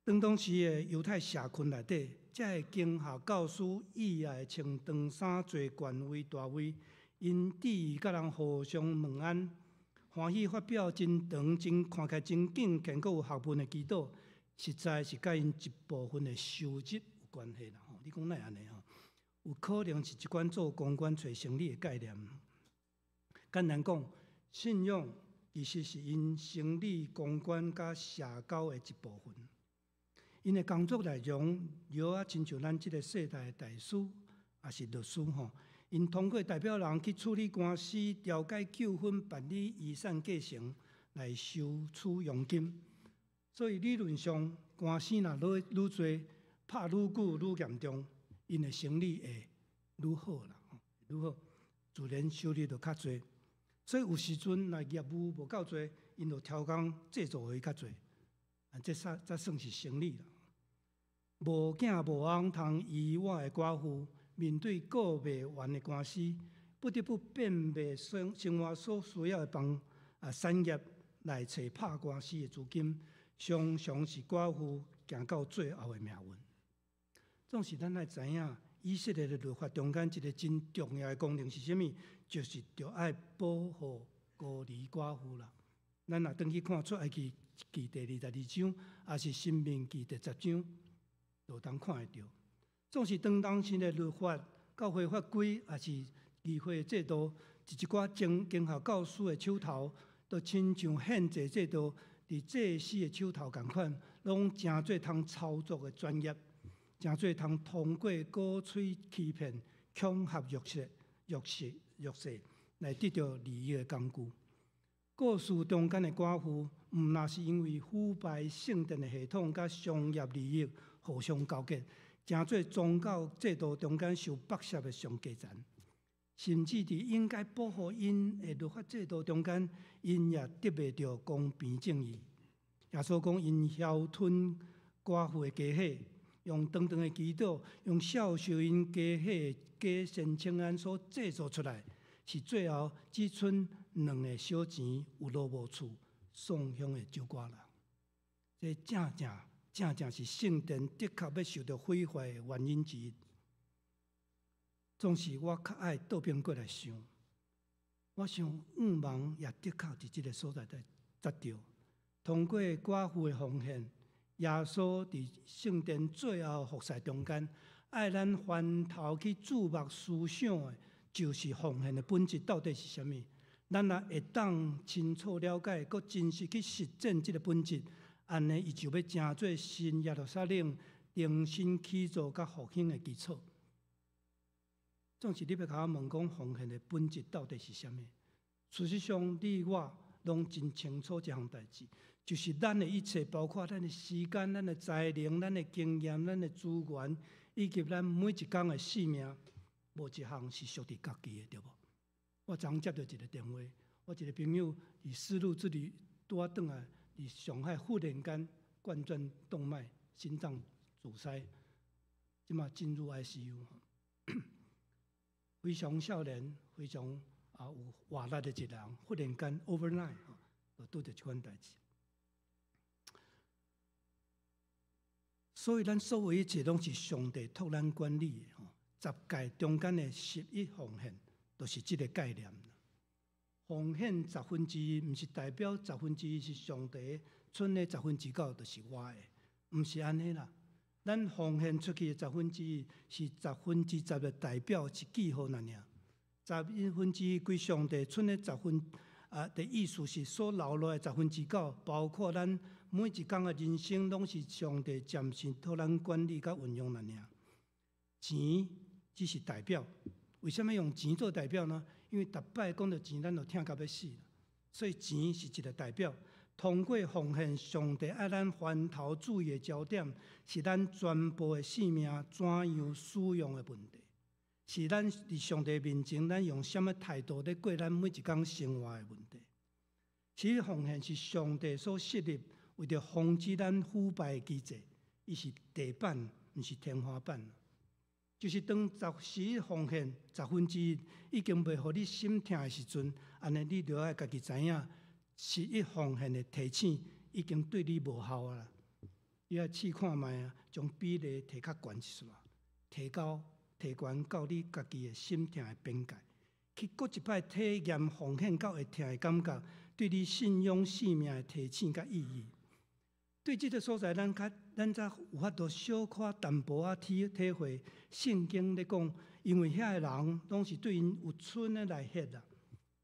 當當時的猶太社群內底，這个經學教師意愛穿長衫坐權位大位，𪜶致意佮人互相問安，歡喜發表真長、真看起來真敬虔、閣有學問的祈禱，實在是佮𪜶一部分的收入有關係啦。吼，你講哪會按呢吼？有可能是一款做公關、揣生理的概念。簡單講，信仰其實是𪜶生理、公關佮社交的一部分。𪜶的工作內容，著仔親像咱這个世代的大師，抑是律師吼。𪜶通過代表人去處理官司、調解糾紛、辦理遺產繼承，來收取佣金。所以理論上，官司若愈愈濟，拍愈久愈嚴重，𪜶的生理會愈好啦，愈好。自然收入就較濟。所以有時陣若業務無夠濟，𪜶就超工製造予伊較濟，啊，這算才算是生理啦。無囝無翁通醫我的寡婦，面對告袂完的官司，不得不變賣生生活所需要的房啊產業來揣拍官司的資金，常常是寡婦行到最後的命運。總是咱愛知影，以色列的律法中間一个真重要的功能是啥物？就是著愛保護孤兒寡婦啦。咱若轉去看出埃及記第22章，抑是申命記第10章，就通看會著。總是當當時的律法、教會法規，抑是議會制度，佇一寡經經學教師的手頭，都親像獻祭制度，佇祭司的手頭仝款，攏成做通操作的專業，成做通通過鼓吹欺騙、恐嚇弱勢、弱勢、弱勢來得著利益的工具。故事中間的寡婦，毋若是因為腐敗聖殿的系統佮商業利益互相勾結，成做宗教制度中間受剝削的上低層，甚至佇應該保護𪜶的律法制度中間，𪜶也得袂著公平正義。耶穌講，𪜶囂吞寡婦的家伙，用長長的祈禱，用銷售𪜶家伙的假聲稱安所製造出來，是最後只賰兩个小錢有路無厝送香的少寡人。這正正正正是聖殿的確欲受著毀壞的原因之一。總是我較愛倒轉過來想，我想向望也的確佇這个所在在扎著。通過寡婦的奉獻，耶穌佇聖殿最後服侍中間，愛咱回頭去注目思想的，就是奉獻的本質到底是啥物？咱若會當清楚了解，閣真實去實踐這个本質，按呢，伊就欲成做新耶路撒冷重新起造佮復興的基礎。總是你欲共我問講奉獻的本質到底是啥物？事實上，你我攏真清楚這項代誌，就是咱的一切，包括咱的時間、咱的才能、咱的經驗、咱的資源，以及咱每一工的性命，無一項是屬佇家己的，對無？我昨昏接著一个電話，我一个朋友佇絲路之旅拄仔轉來，佇上海忽然間冠狀動脈心臟阻塞，這馬進入 ICU。非常少年，非常啊有活力的一个人，忽然間 overnight 吼，就拄著這款代誌。所以咱所有一切攏是上帝託咱管理的吼。十誡中間的十一奉獻，就是這个概念。奉獻十分之一，毋是代表十分之一是上帝賰的十分之九，就是我的，毋是按呢啦。咱奉獻出去的十分之一，是十分之十的代表，是記號爾爾。十一分之一歸上帝賰的十分啊的意思是所留落來十分之九，包括咱每一工的人生，攏是上帝暫時託咱管理佮運用爾爾。錢只是代表，為啥物用錢做代表呢？因為逐擺講著錢，咱就疼甲欲死，所以錢是一个代表。通過奉獻，上帝愛咱回頭注意的焦點，是咱全部的性命怎樣使用的問題，是咱佇上帝面前，咱用啥物態度咧過咱每一工生活的問題。其實奉獻是上帝所設立，為著防止咱腐敗的機制，伊是地板，毋是天花板。就是當十一奉獻十分之一已經袂予你心疼的時陣，按呢你著愛家己知影，十一奉獻的提醒已經對你無效啊啦。你愛試看覓啊，將比例提較懸一絲，提高提懸到你家己的心疼的邊界，去閣一擺體驗奉獻到會疼的感覺，對你信仰生命的提醒佮意義。對這个所在，咱較咱才有法度小可淡薄仔體體會聖經咧講，因為遐个人攏是對𪜶有賰的來獻啦，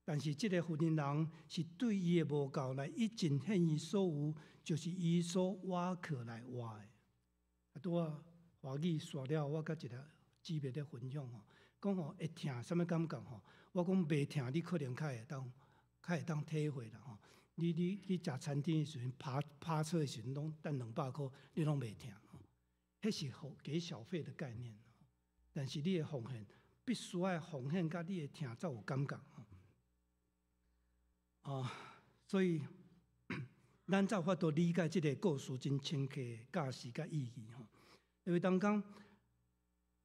但是這个婦人人是對伊的無夠來一盡獻伊所有，就是伊所倚靠來活的。啊，拄仔華語煞了，我佮一个姊妹咧分享吼，講吼會疼啥物感覺吼？我講袂疼，你可能較會當較會當體會啦吼。你你去食餐廳的時陣，拍拍車的時陣，攏等200箍，你攏袂疼。彼是給小費的概念。但是你的奉獻，必須愛奉獻，佮你的疼才有感覺。啊，所以咱才有法度理解這个故事真深刻的教示佮意義吼。因為當講，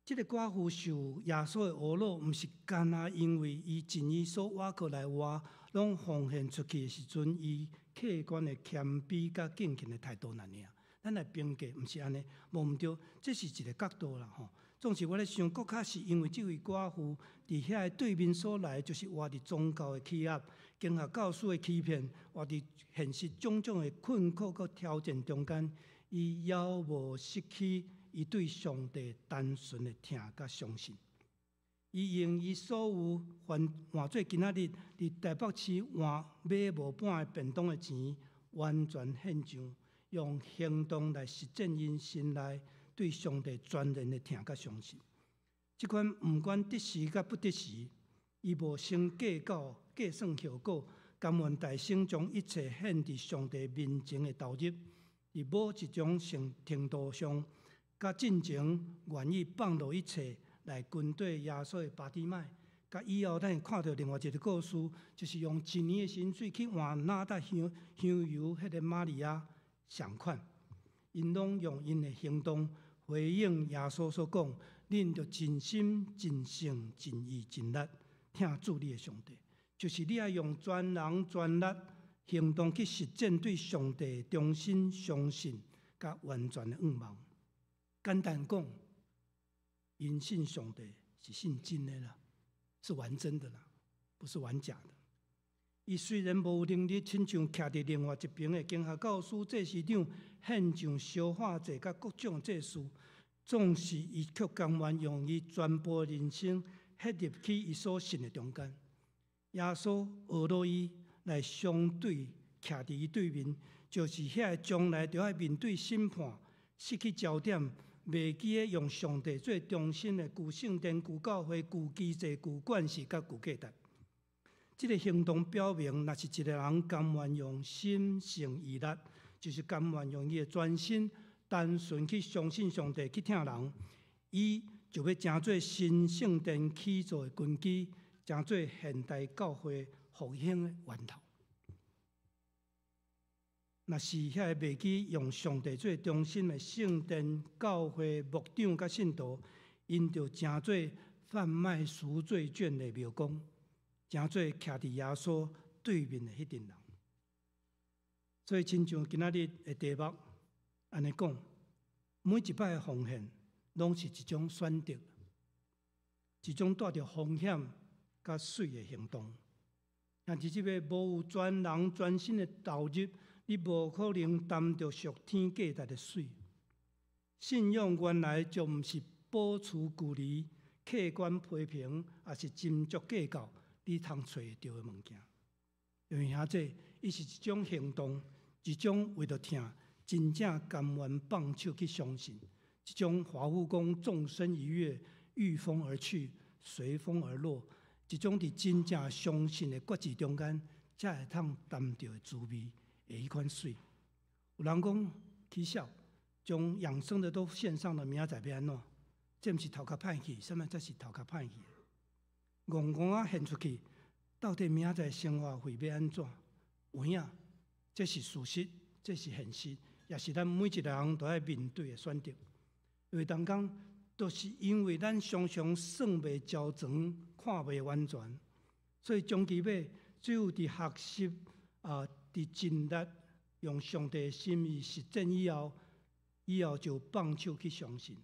這个寡婦受耶穌的呵咾，毋是干焦因為伊盡伊所倚靠來活，攏奉獻出去的時陣，伊客觀的謙卑佮敬虔的態度爾爾。咱來評價，毋是按呢，無毋對，這是一个角度啦吼。總是我咧想，閣較是因為這位寡婦佇遐个對面所來，就是活佇宗教的欺壓、經學教師的欺騙，活佇現實種種的困苦佮挑戰中間，伊猶無失去伊對上帝單純的疼佮相信。伊用伊所有換換做今仔日佇台北市換買無半个便當的錢，完全獻上。用行動來實踐𪜶心內對上帝全然的疼佮相信。這款毋管得時佮不得時，伊無先計較計算後果，甘願代先將一切獻佇上帝面前的投入，佇某一種程度上，佮進前願意放落一切來跟綴耶穌的巴底買。佮以後，咱會看到另外一个故事，就是用一年的薪水去換哪噠香香油，彼个瑪利亞。仝款，𪜶攏用𪜶的行動回應耶穌所講：恁著盡心、盡性、盡意、盡力疼主你的上帝。就是你愛用全人全力行動去實踐對上帝忠心、相信、佮完全的向望。簡單講，𪜶信上帝是信真的啦，是玩真的啦，不是玩假的。伊雖然無能力親像徛佇另外一邊的經學教師、祭司長獻上燒化祭佮各種祭司，總是伊卻甘願用伊全部人生獻入去伊所信的中間。耶穌呵咾伊來相對徛佇伊對面，就是遐个將來著愛面對審判、失去焦點、袂記得用上帝做中心的舊聖殿、舊教會、舊機制、舊慣勢佮舊價值。這个行動表明，若是一个人甘願用心性意力，就是甘願用伊的全心、單純去相信上帝、去疼人，伊就欲成做新聖殿起造的根基，成做現代教會復興的源頭。若是遐个袂記用上帝做中心的聖殿、教會牧長佮信徒，𪜶就成做販賣贖罪券的廟公。成做徛佇耶穌對面的彼陣人，所以親像今仔日的題目按呢講，每一擺的奉獻，攏是一種選擇，一種帶著風險佮媠的行動。但是這个無有全人全心的投入，你無可能擔著屬天價值的媠。信仰原來就毋是保持距離、客觀批評，抑是斟酌計較。你通揣會著的物件，因為遐這，伊是一種行動，一種為著疼，真正甘願放手去相信，一種華富講縱身一躍，御風而去，隨風而落，一種佇真正相信的決志中間，才會通擔著的滋味的彼款媠。有人講起痟，將養生的都獻上了，明仔載欲按怎？這毋是頭殼歹去，啥物才是頭殼歹去？戇戇仔獻出去，到底明仔載生活費欲按怎？有影，這是事實，這是現實，也是咱每一个人都愛面對的選擇。因為同工，就是因為咱常常算袂周全，看袂完全，所以終其尾，只有佇學習啊，佇盡力用上帝心意實踐以後，以後就放手去相信，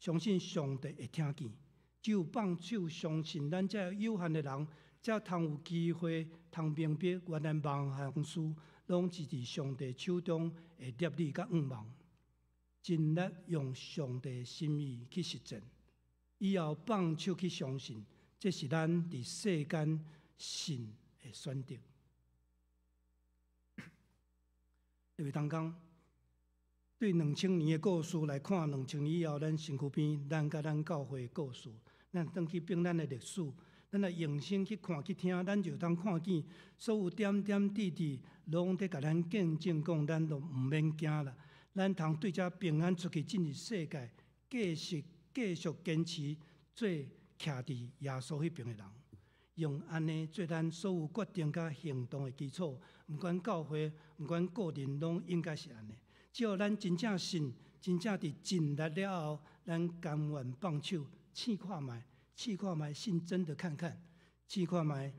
相信上帝會聽見。只有放手相信，咱這有限的人，才通有機會通明白，原來萬項事攏是佇上帝手中的立意佮向望。盡力用上帝心意去實踐，以後放手去相信，這是咱佇世間信的選擇。因為同工對2000年的故事來看，2000年以後，咱身軀邊，咱佮咱教會的故事。咱轉去變咱的歷史，咱來用心去看去聽，咱就通看見所有點點滴滴，攏佇共咱見證講，咱都毋免驚啦。咱通對遮平安出去進入世界，繼續繼續堅持做徛佇耶穌彼爿的人，用按呢做咱所有決定佮行動的基礎。毋管教會，毋管個人，攏應該是按呢。只要咱真正信，真正佇盡力了後，咱甘願放手試看覓，試看覓信真的看看，試看覓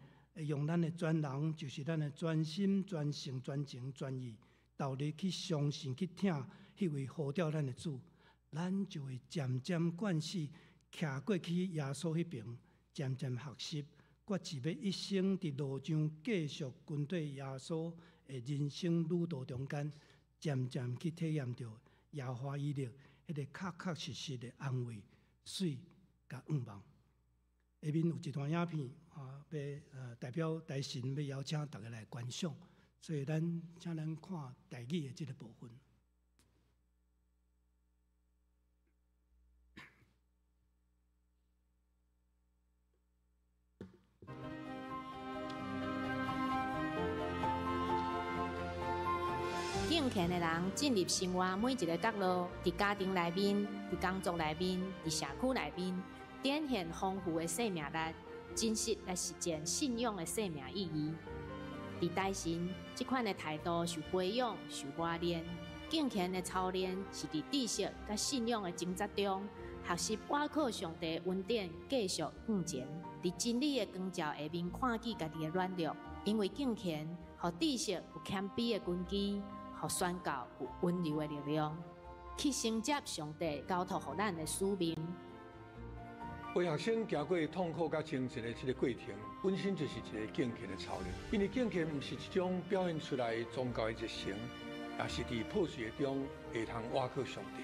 用咱的全人，就是咱的全心、全性、全情、全意，投入去相信、去聽彼位呼召咱的主，咱就會漸漸慣勢徛過去耶穌彼爿，漸漸學習，決志欲一生佇路上繼續跟綴耶穌的人生旅途中間，漸漸去體驗著耶和華以勒彼个確確實實的安慰、媠佮向望。下面有一段影片，啊，欲代表台神欲邀請大家來觀賞，所以咱請咱看台語的這个部分。敬虔的人進入生活每一个角落，佇家庭內面、佇工作內面、佇社區內面，展現豐富的生命力，真實來實踐信仰的生命意義。佇台神，這款的態度受培養、受磨練。敬虔的操練是佇知識佮信仰的掙扎中，學習倚靠上帝恩典，繼續向前。佇真理的光照下面，看見家己的軟弱，因為敬虔，予知識有謙卑的根基，予宣教有溫柔的力量，去承接上帝交託予咱的使命。陪學生行過痛苦佮精神的這个過程，本身就是一个敬虔的操練。因為敬虔毋是一種表現出來宗教的熱誠，也是佇破碎的中會通倚靠上帝。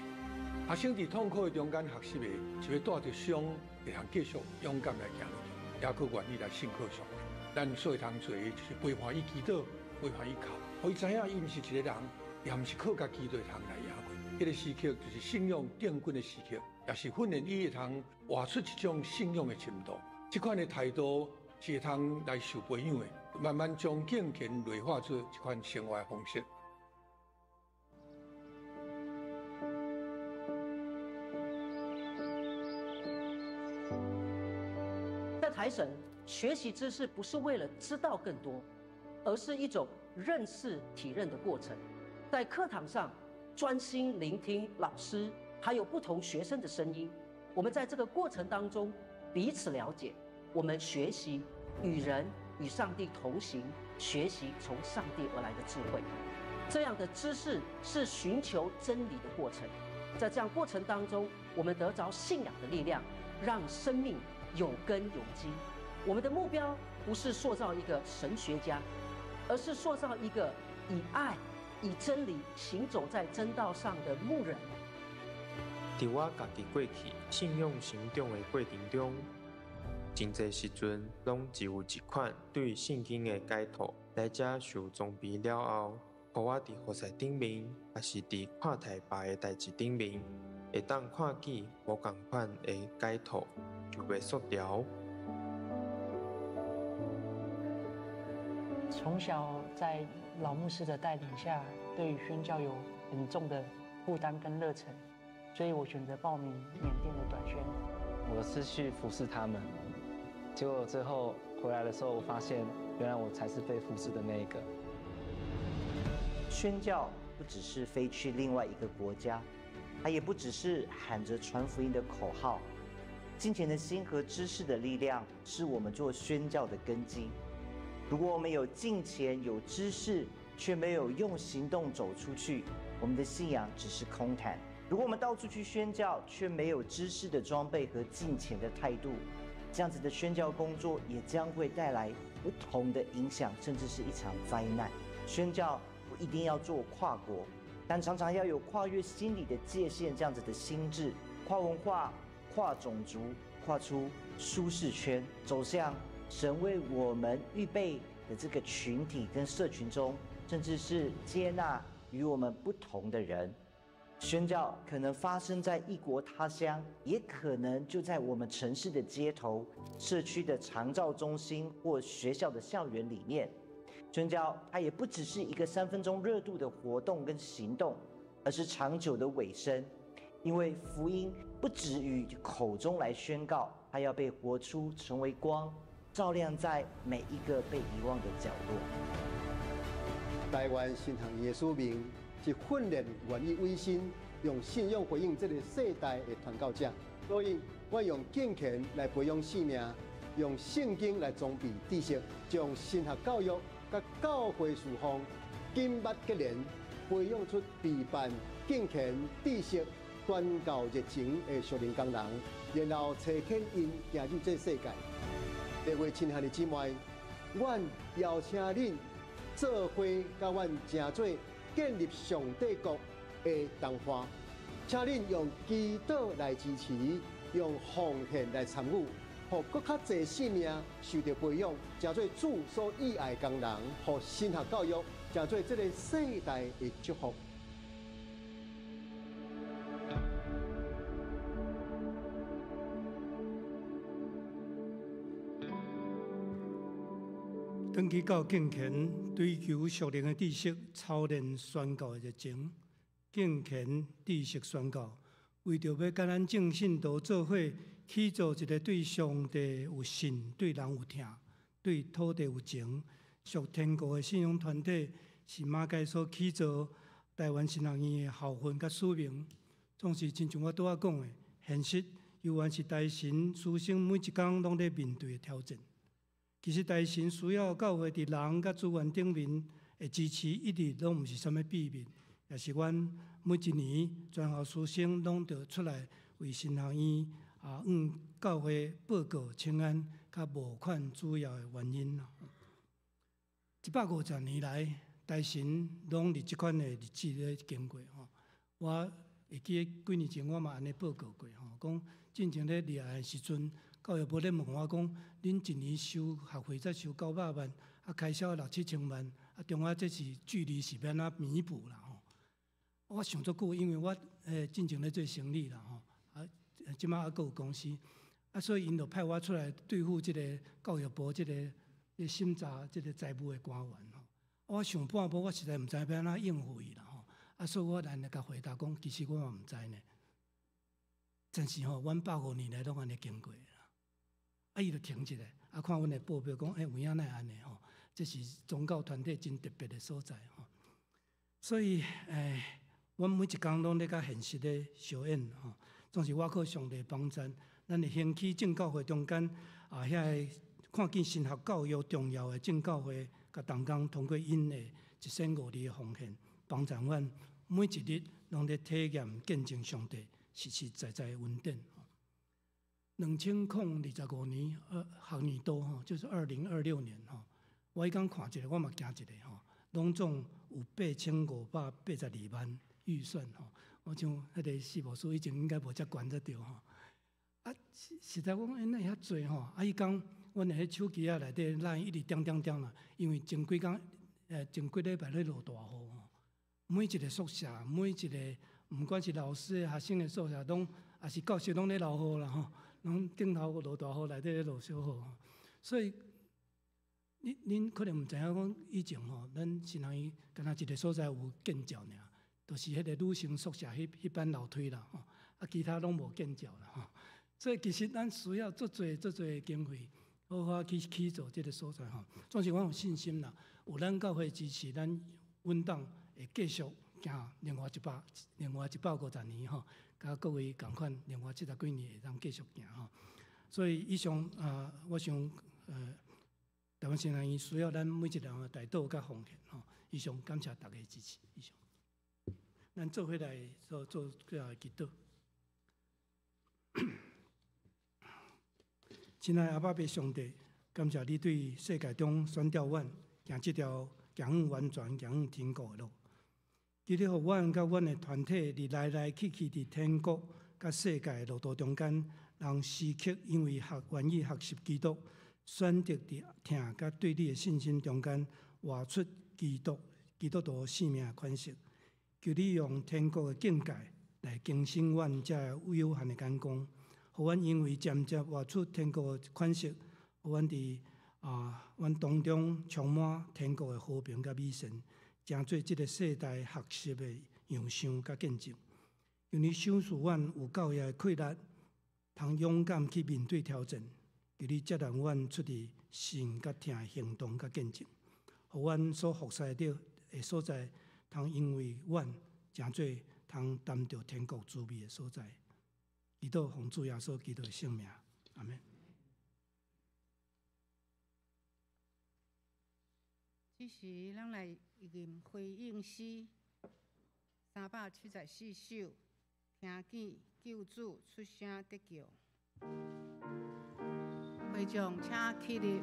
學生佇痛苦的中間學習的，是欲帶著傷，會通繼續勇敢來行落去，也閣願意來信靠上帝。咱所會通做的，就是陪伴伊祈禱，陪伴伊哭，予伊知影伊毋是一个人，也毋是靠家己就會通來贏過。彼个時刻就是信仰奠根的時刻，也是訓練伊會通活出一種信仰的深度。這款的態度是會通來受培養的，慢慢將敬虔內化做一款生活的方式。在台神學習知識不是為了知道更多，而是一種認識體認的過程。在課堂上專心聆聽老師還有不同學生的聲音，我們在這個過程當中彼此了解，我們學習與人與上帝同行，學習從上帝而來的智慧。這樣的知識是尋求真理的過程，在這樣過程當中，我們得著信仰的力量，讓生命有根有基。我們的目標不是塑造一個神學家，而是塑造一個以愛、以真理行走在真道上的牧人。佇我家己過去信仰成長的過程中，真濟時陣攏只有一款對聖經的解讀。來遮受裝備了後，予我佇雨傘頂面，抑是佇看台別的代誌頂面，會當看見無仝款的解讀，就袂縮牢。從小在老牧師的帶領下，對於宣教有很重的負擔跟熱忱，所以我選擇報名緬甸的短宣。我是去服侍他們，結果最後回來的時候，我發現原來我才是被服侍的那一個。宣教不只是飛去另外一個國家，它也不只是喊着傳福音的口號。敬虔的心和知識的力量，是我們做宣教的根基。如果我們有敬虔、有知識，卻沒有用行動走出去，我們的信仰只是空談。如果我們到處去宣教，卻沒有知識的裝備和敬虔的態度，這樣子的宣教工作也將會帶來不同的影響，甚至是一場災難。宣教不一定要做跨國，但常常要有跨越心理的界限，這樣子的心智，跨文化、跨種族、跨出舒適圈，走向神為我們預備的這個群體跟社群中，甚至是接納與我們不同的人。宣教可能發生在異國他鄉，也可能就在我們城市的街頭、社區的長照中心或學校的校園裡面。宣教它也不只是一個3分鐘熱度的活動跟行動，而是長久的委身。因為福音不止于口中来宣告，它要被活出，成为光，照亮在每一个被遗忘的角落。台湾神学院的使命是训练愿意委身，用信仰回应这个世代的传教者。所以，我用敬虔来培养生命，用圣经来装备知识，将神学教育佮教会事奉紧密结连，培养出备办敬虔、知识、传教热情的属灵工人，然后差遣𪜶行入这世界。各位亲爱的姊妹，阮邀请恁做伙佮阮成做建立上帝国的同伴，请恁用祈祷来支持，用奉献来参与，予阁较济生命受著培养，成做主所喜爱的工人，予神学教育成做这个世代的祝福。转去到敬虔，追求属灵的知识，操练宣教的热情。敬虔知识宣教，为著欲佮咱众信徒做伙去做一个对上帝有信、对人有疼、对土地有情、属天国的信仰团体，是马偕所起造台湾神学院的校训佮使命。总是亲像我拄仔讲的，现实犹原是台神师生每一工拢咧面对的挑战。其实台神需要教会伫人佮资源顶面的支持，一直拢毋是啥物秘密，也是阮每一年全校师生拢著出来为神学院向教会报告请安佮募款主要的原因啦。150年来，台神拢伫这款的日子咧经过吼。我会记得几年前我嘛按呢报告过吼，讲进前咧入来的时阵，教育部咧问我讲，恁一年收学费才收900万，开销六七千万，中间这是距离是欲按怎弥补啦吼？我想足久，因为我进前咧做生理啦吼，这摆犹阁有公司，所以𪜶就派我出来对付这个教育部这个审查这个财务的官员吼。我想半晡，我实在毋知欲按怎应付伊啦吼。所以我按呢共回答讲，其实我嘛毋知呢。真是吼，阮150年来拢按呢经过啦。伊就停一下，看阮的报表，讲，有影哪会按呢吼？这是宗教团体真特别的所在吼。所以，阮每一工拢咧佮现实咧相应吼，总是倚靠上帝帮助，咱会兴起正教会中间遐个看见神学教育重要的正教会，佮同工通过𪜶的一仙五二的奉献，帮助阮每一日拢咧体验见证上帝实实在在的恩典。2025年学年度吼，就是2026年吼。我彼工看一下，我嘛惊一下吼，拢总有8582万预算吼。我想彼个四牧师以前应该无遮悬才对吼。实在讲，哪会遐济吼？彼工阮的彼手机仔内底 LINE 一直点点点啦，因为前几工，前几礼拜咧落大雨吼，每一个宿舍，每一个毋管是老师的、学生的宿舍，拢也是教室拢咧落雨啦吼。拢顶头落大雨，内底咧落小雨吼，所以恁可能毋知影讲以前吼，咱神学院敢若一个所在有建照尔，就是彼个女生宿舍彼班楼梯啦吼，其他拢无建照啦吼。所以其实咱需要足济足济的经费，好好去起造这个所在吼。总是我有信心啦，有咱教会支持，咱稳当会继续行另外150年吼。佮各位仝款，另外70几年会当继续行吼。所以以上啊，我想台湾神学院需要咱每一个人的代祷佮奉献吼。以上感谢大家支持。以上，咱做伙来做做最后的祈祷。亲爱的阿爸父上帝，感谢你对世界中选召阮行这条行向完全、行向天国的路。求你予阮佮阮的团体伫来来去去伫天国佮世界的路途中间，人时刻因为愿意学习基督，选择伫疼佮对你的信心中间活出基督徒生命的款式。求你用天国的境界来更新阮这有限的眼光，予阮因为渐渐活出天国的款式，予阮伫阮当中充满天国的和平佮美善。成做这个世代学习的样相佮见证。求你賞賜阮有夠的氣力，通勇敢去面對挑戰。求你接納阮出佇信佮聽行動佮見證，予阮所服侍的的所在，通因為阮成做通擔著天國滋味的所在。祈禱奉主耶穌基督的聖名，阿們。這時，咱來吟回應詩374首，聽見救主出聲得救。會眾請起立。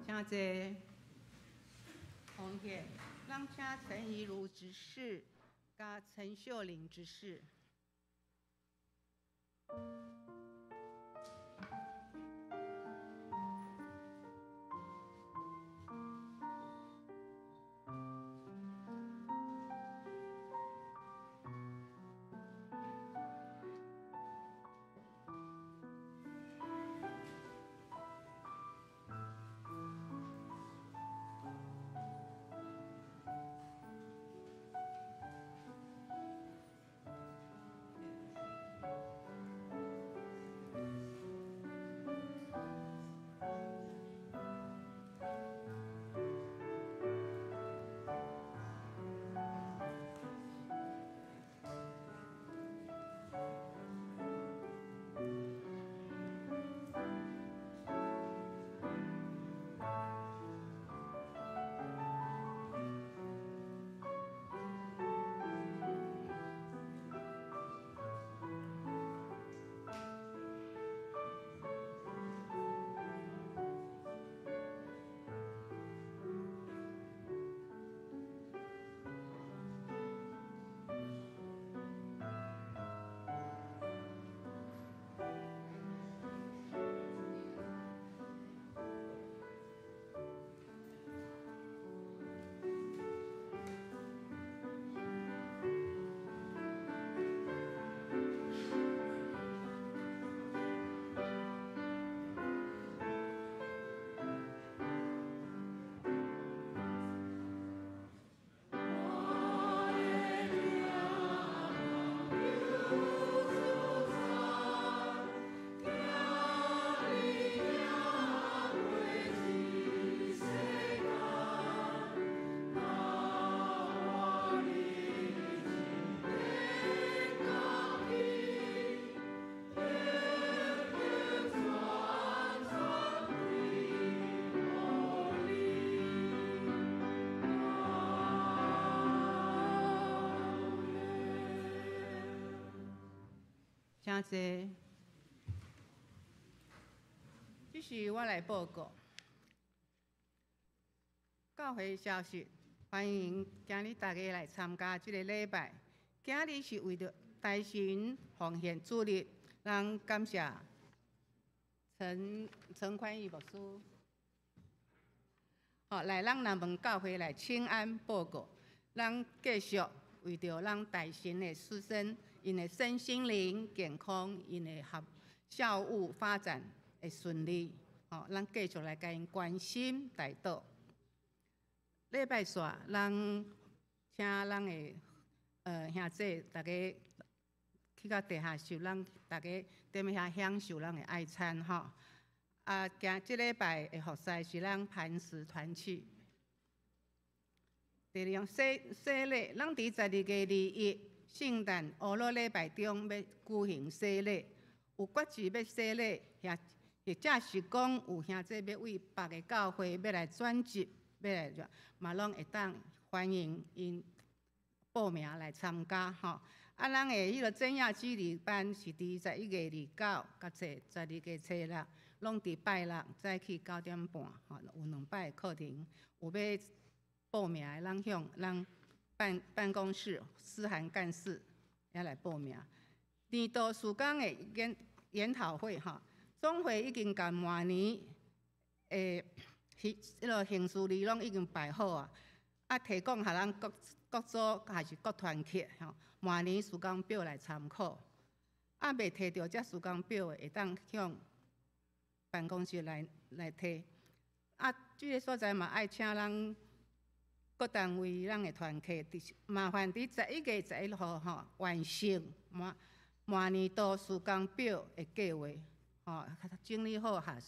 請坐。奉獻，咱請陳怡如執事佮陳秀玲執事。請坐。這是我來報告教會消息，歡迎今日大家來參加這个禮拜。今日是為著大神奉獻主日，咱感謝陳陳寬裕牧師，好來咱南門教會來請安報告。咱繼續為著咱大神的師生，𪜶的身心靈健康，𪜶的學校務發展會順利，吼，咱繼續來共𪜶關心代禱。禮拜四，咱請咱的兄弟逐家去到地下室，咱逐家踮遐享受咱的愛餐吼。啊，今這禮拜的服侍是咱磐石團契。第二樣洗洗禮，咱佇12月21聖誕烏魯禮拜中欲舉行洗禮，有決志欲洗禮，或者是講有兄弟欲為別个教會欲來轉職，欲來嘛攏會當歡迎𪜶報名來參加吼。啊，咱的彼个真亞基禮班是佇11月29佮12月初六，攏佇拜六早起9點半吼，有兩擺課程，有欲報名的，咱向咱辦公室思涵幹事遐來報名。年度事工的研討會吼，總會已經共明年的彼个行事曆攏已經排好啊，啊提供予咱各各組還是各團契吼，明年時間表來參考。啊，未提著這時間表的，會當向辦公室來提。啊，這个所在嘛愛請咱各單位咱的團契，麻煩佇11月11號吼完成明年度時間表的計劃，吼，整理好予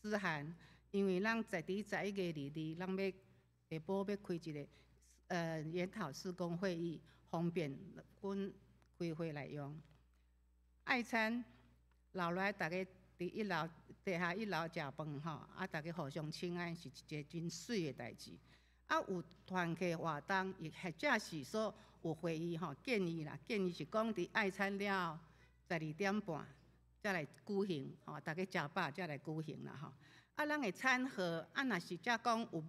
思涵，因為咱在佇11月22，咱欲下晡欲開一个研討事工會議，方便阮開會來用。愛餐留來逐家佇一樓地下一樓食飯吼，啊，逐家互相請安是一个真媠的代誌。啊，有團契活動，亦或者是說有會議吼，建議啦，建議是講佇愛餐了後12點半才來舉行吼，逐家食飽才來舉行啦吼。啊，咱的餐盒啊，若是才講有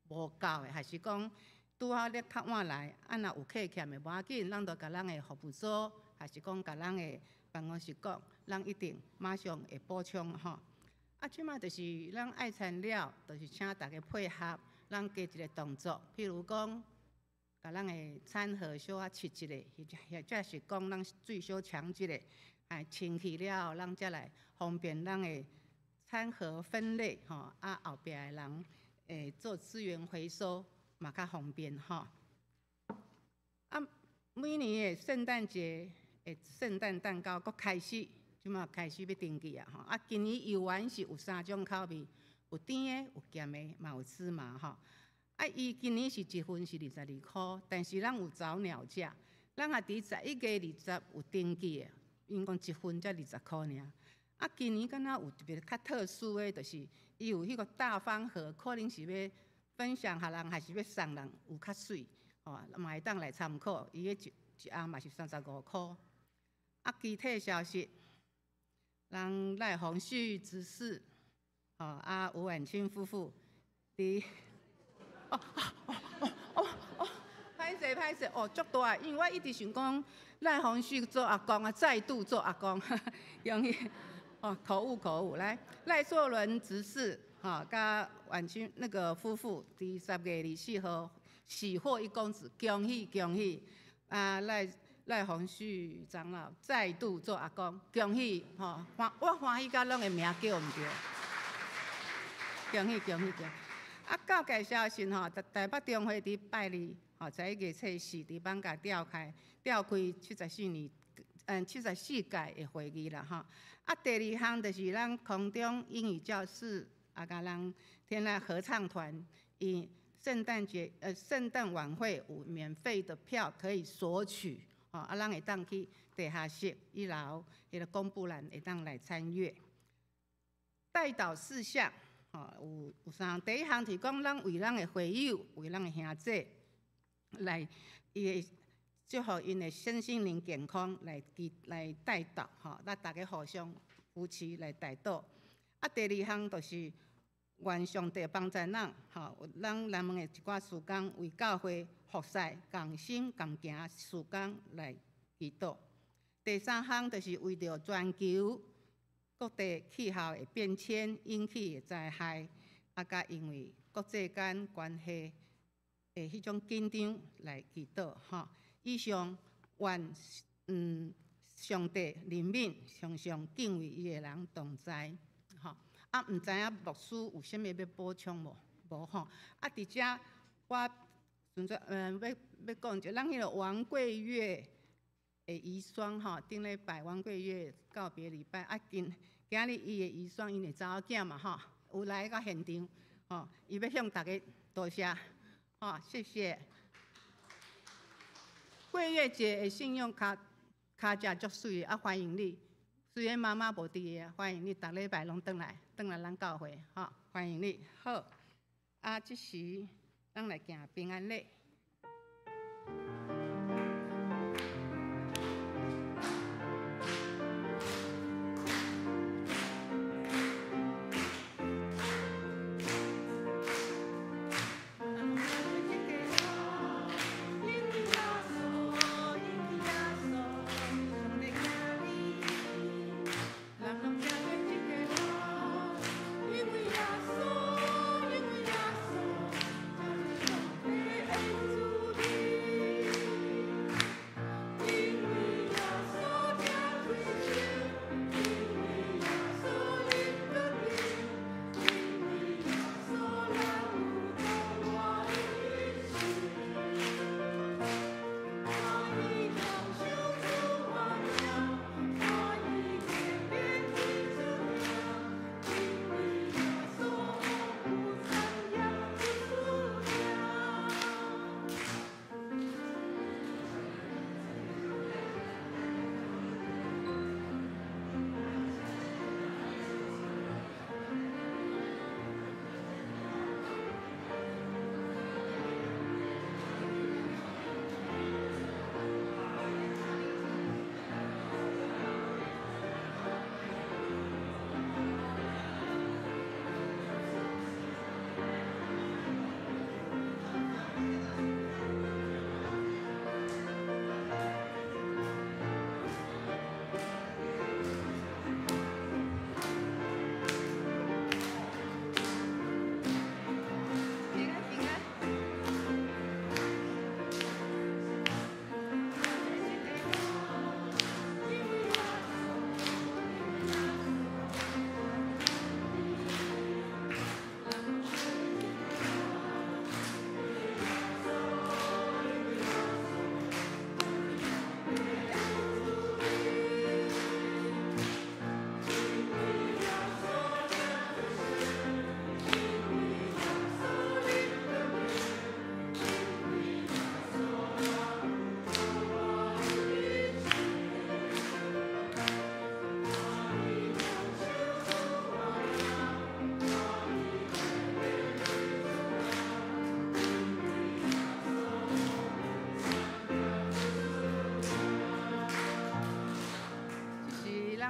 無夠的，還是講拄好咧較晚來，啊，若有客欠的無要緊，咱就共咱的服務組，還是講共咱的辦公室講，咱一定馬上會補充吼。啊，這馬就是咱愛餐了，就是請大家配合，咱加一个動作，譬如講，共咱的餐盒小可拭一下，或者是講咱水小搶一下，哎，清氣了後，咱才來方便咱的餐盒分類吼，啊，後壁的人會做資源回收嘛較方便吼。啊，每年的聖誕節的聖誕蛋糕閣開始，這馬開始欲登記啊吼。啊，今年猶原是有三種口味，有甜的、有鹹的，嘛有芝麻吼。啊，伊今年是一份是22箍，但是咱有早鳥價，咱也佇11月20有登記的，𪜶講一份才20箍爾。啊，今年敢若有一個較特殊的，就是伊有彼個大方盒，可能是欲分享予人，還是欲送人，有較媠，吼，嘛會當來參考。伊彼一盒嘛是35箍。啊，其他消息，咱賴鴻旭執事，吼，啊，吳婉清夫婦，佇，哦哦哦哦哦，歹勢歹勢，哦，足大，因為我一直想講賴鴻旭做阿公啊，再度做阿公，容易。哦，口誤口誤，來賴碩倫執事，吼，佮婉清那個夫婦，佇10月24號喜獲一公子，恭喜恭喜！啊，賴鴻旭長老再度做阿公，恭喜！吼，我歡喜甲攏的名叫毋著，恭喜恭喜恭喜！啊，教界消息吼，台北中會佇拜二，吼，11月初四佇艋舺召開74年，74屆的會議啦，吼。啊，第二項就是咱空中英語教室，啊，佮咱天籟合唱團，以聖誕節聖誕晚會有免費的票可以索取，吼，啊，咱會當去地下室一樓彼个公布欄會當來參閱。代禱事項，吼，有三項，第一項是講咱為咱的會友，為咱的兄弟來，伊的祝福𪜶的身心灵健康來來代禱吼，咱大家互相扶持來代禱。啊，第二項就是願上帝幫助咱，吼，咱南門的一寡事工為教會服侍共心共行事工來祈禱。第三項就是為著全球各地氣候的變遷引起的災害，啊，佮因為國際間關係的彼種緊張來祈禱，吼。以上願上帝憐憫常常敬畏伊的人同在，吼。啊，毋知影牧師有啥物欲補充無？無吼。啊，佇遮我純粹欲講者，咱彼个王桂月的遺孀吼，頂禮拜王桂月告別禮拜，啊，今今日伊的遺孀，𪜶的查某囝嘛吼，有來到現場，吼，伊欲向大家多謝，吼，謝謝。桂月姐的信用卡卡遮足媠的，啊，歡迎你。雖然媽媽無佇个，歡迎你，逐禮拜攏轉來，轉來咱教會，吼，歡迎你。好，啊，這時咱來行平安禮。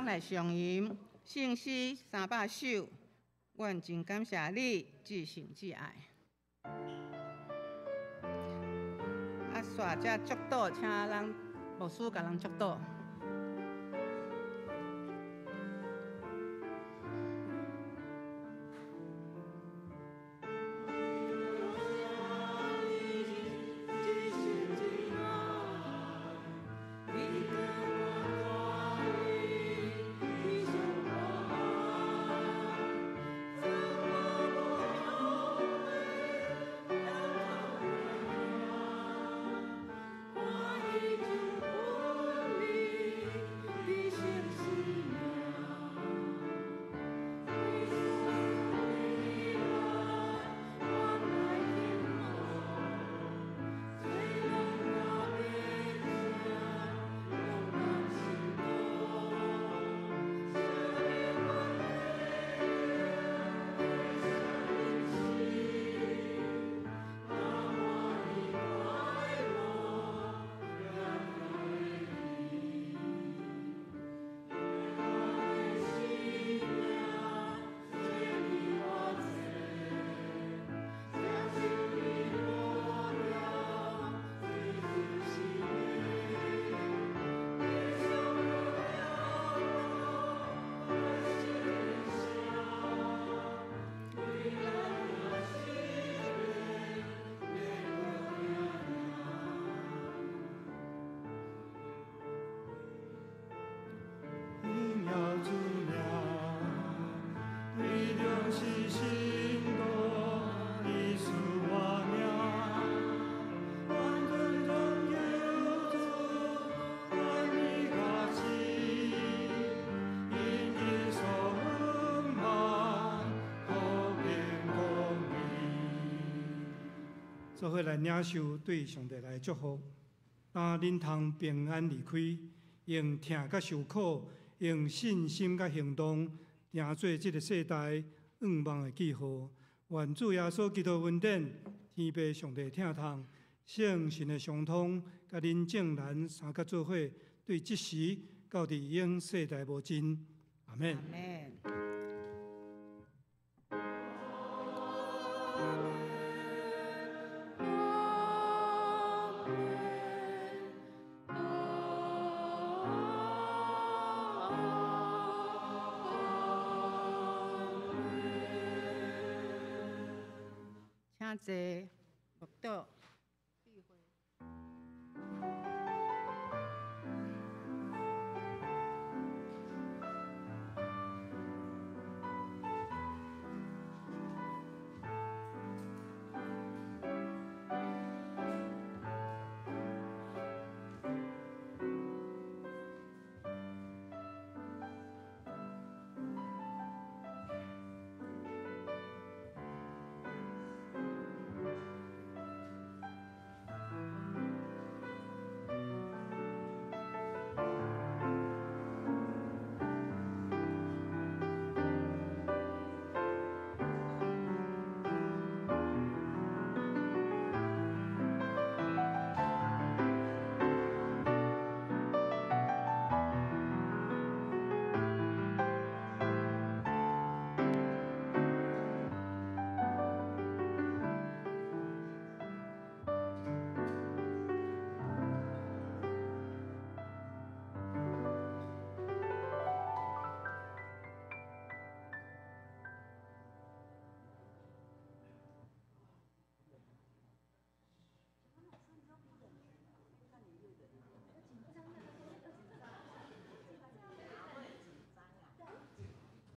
來上吟聖詩300首，阮真感謝你至聖至愛。啊，煞遮祝禱，請咱牧師共人祝禱。你。做伙來領受對上帝來祝福。當恁通平安離開，用疼佮受苦，用信心佮行動，定做這个世代向望的記號。願主耶穌基督恩典、天父上帝疼痛、聖神的相通，佮恁眾人三甲做伙，對這時到佇永世代無盡。阿們。阿們。請坐，默禱。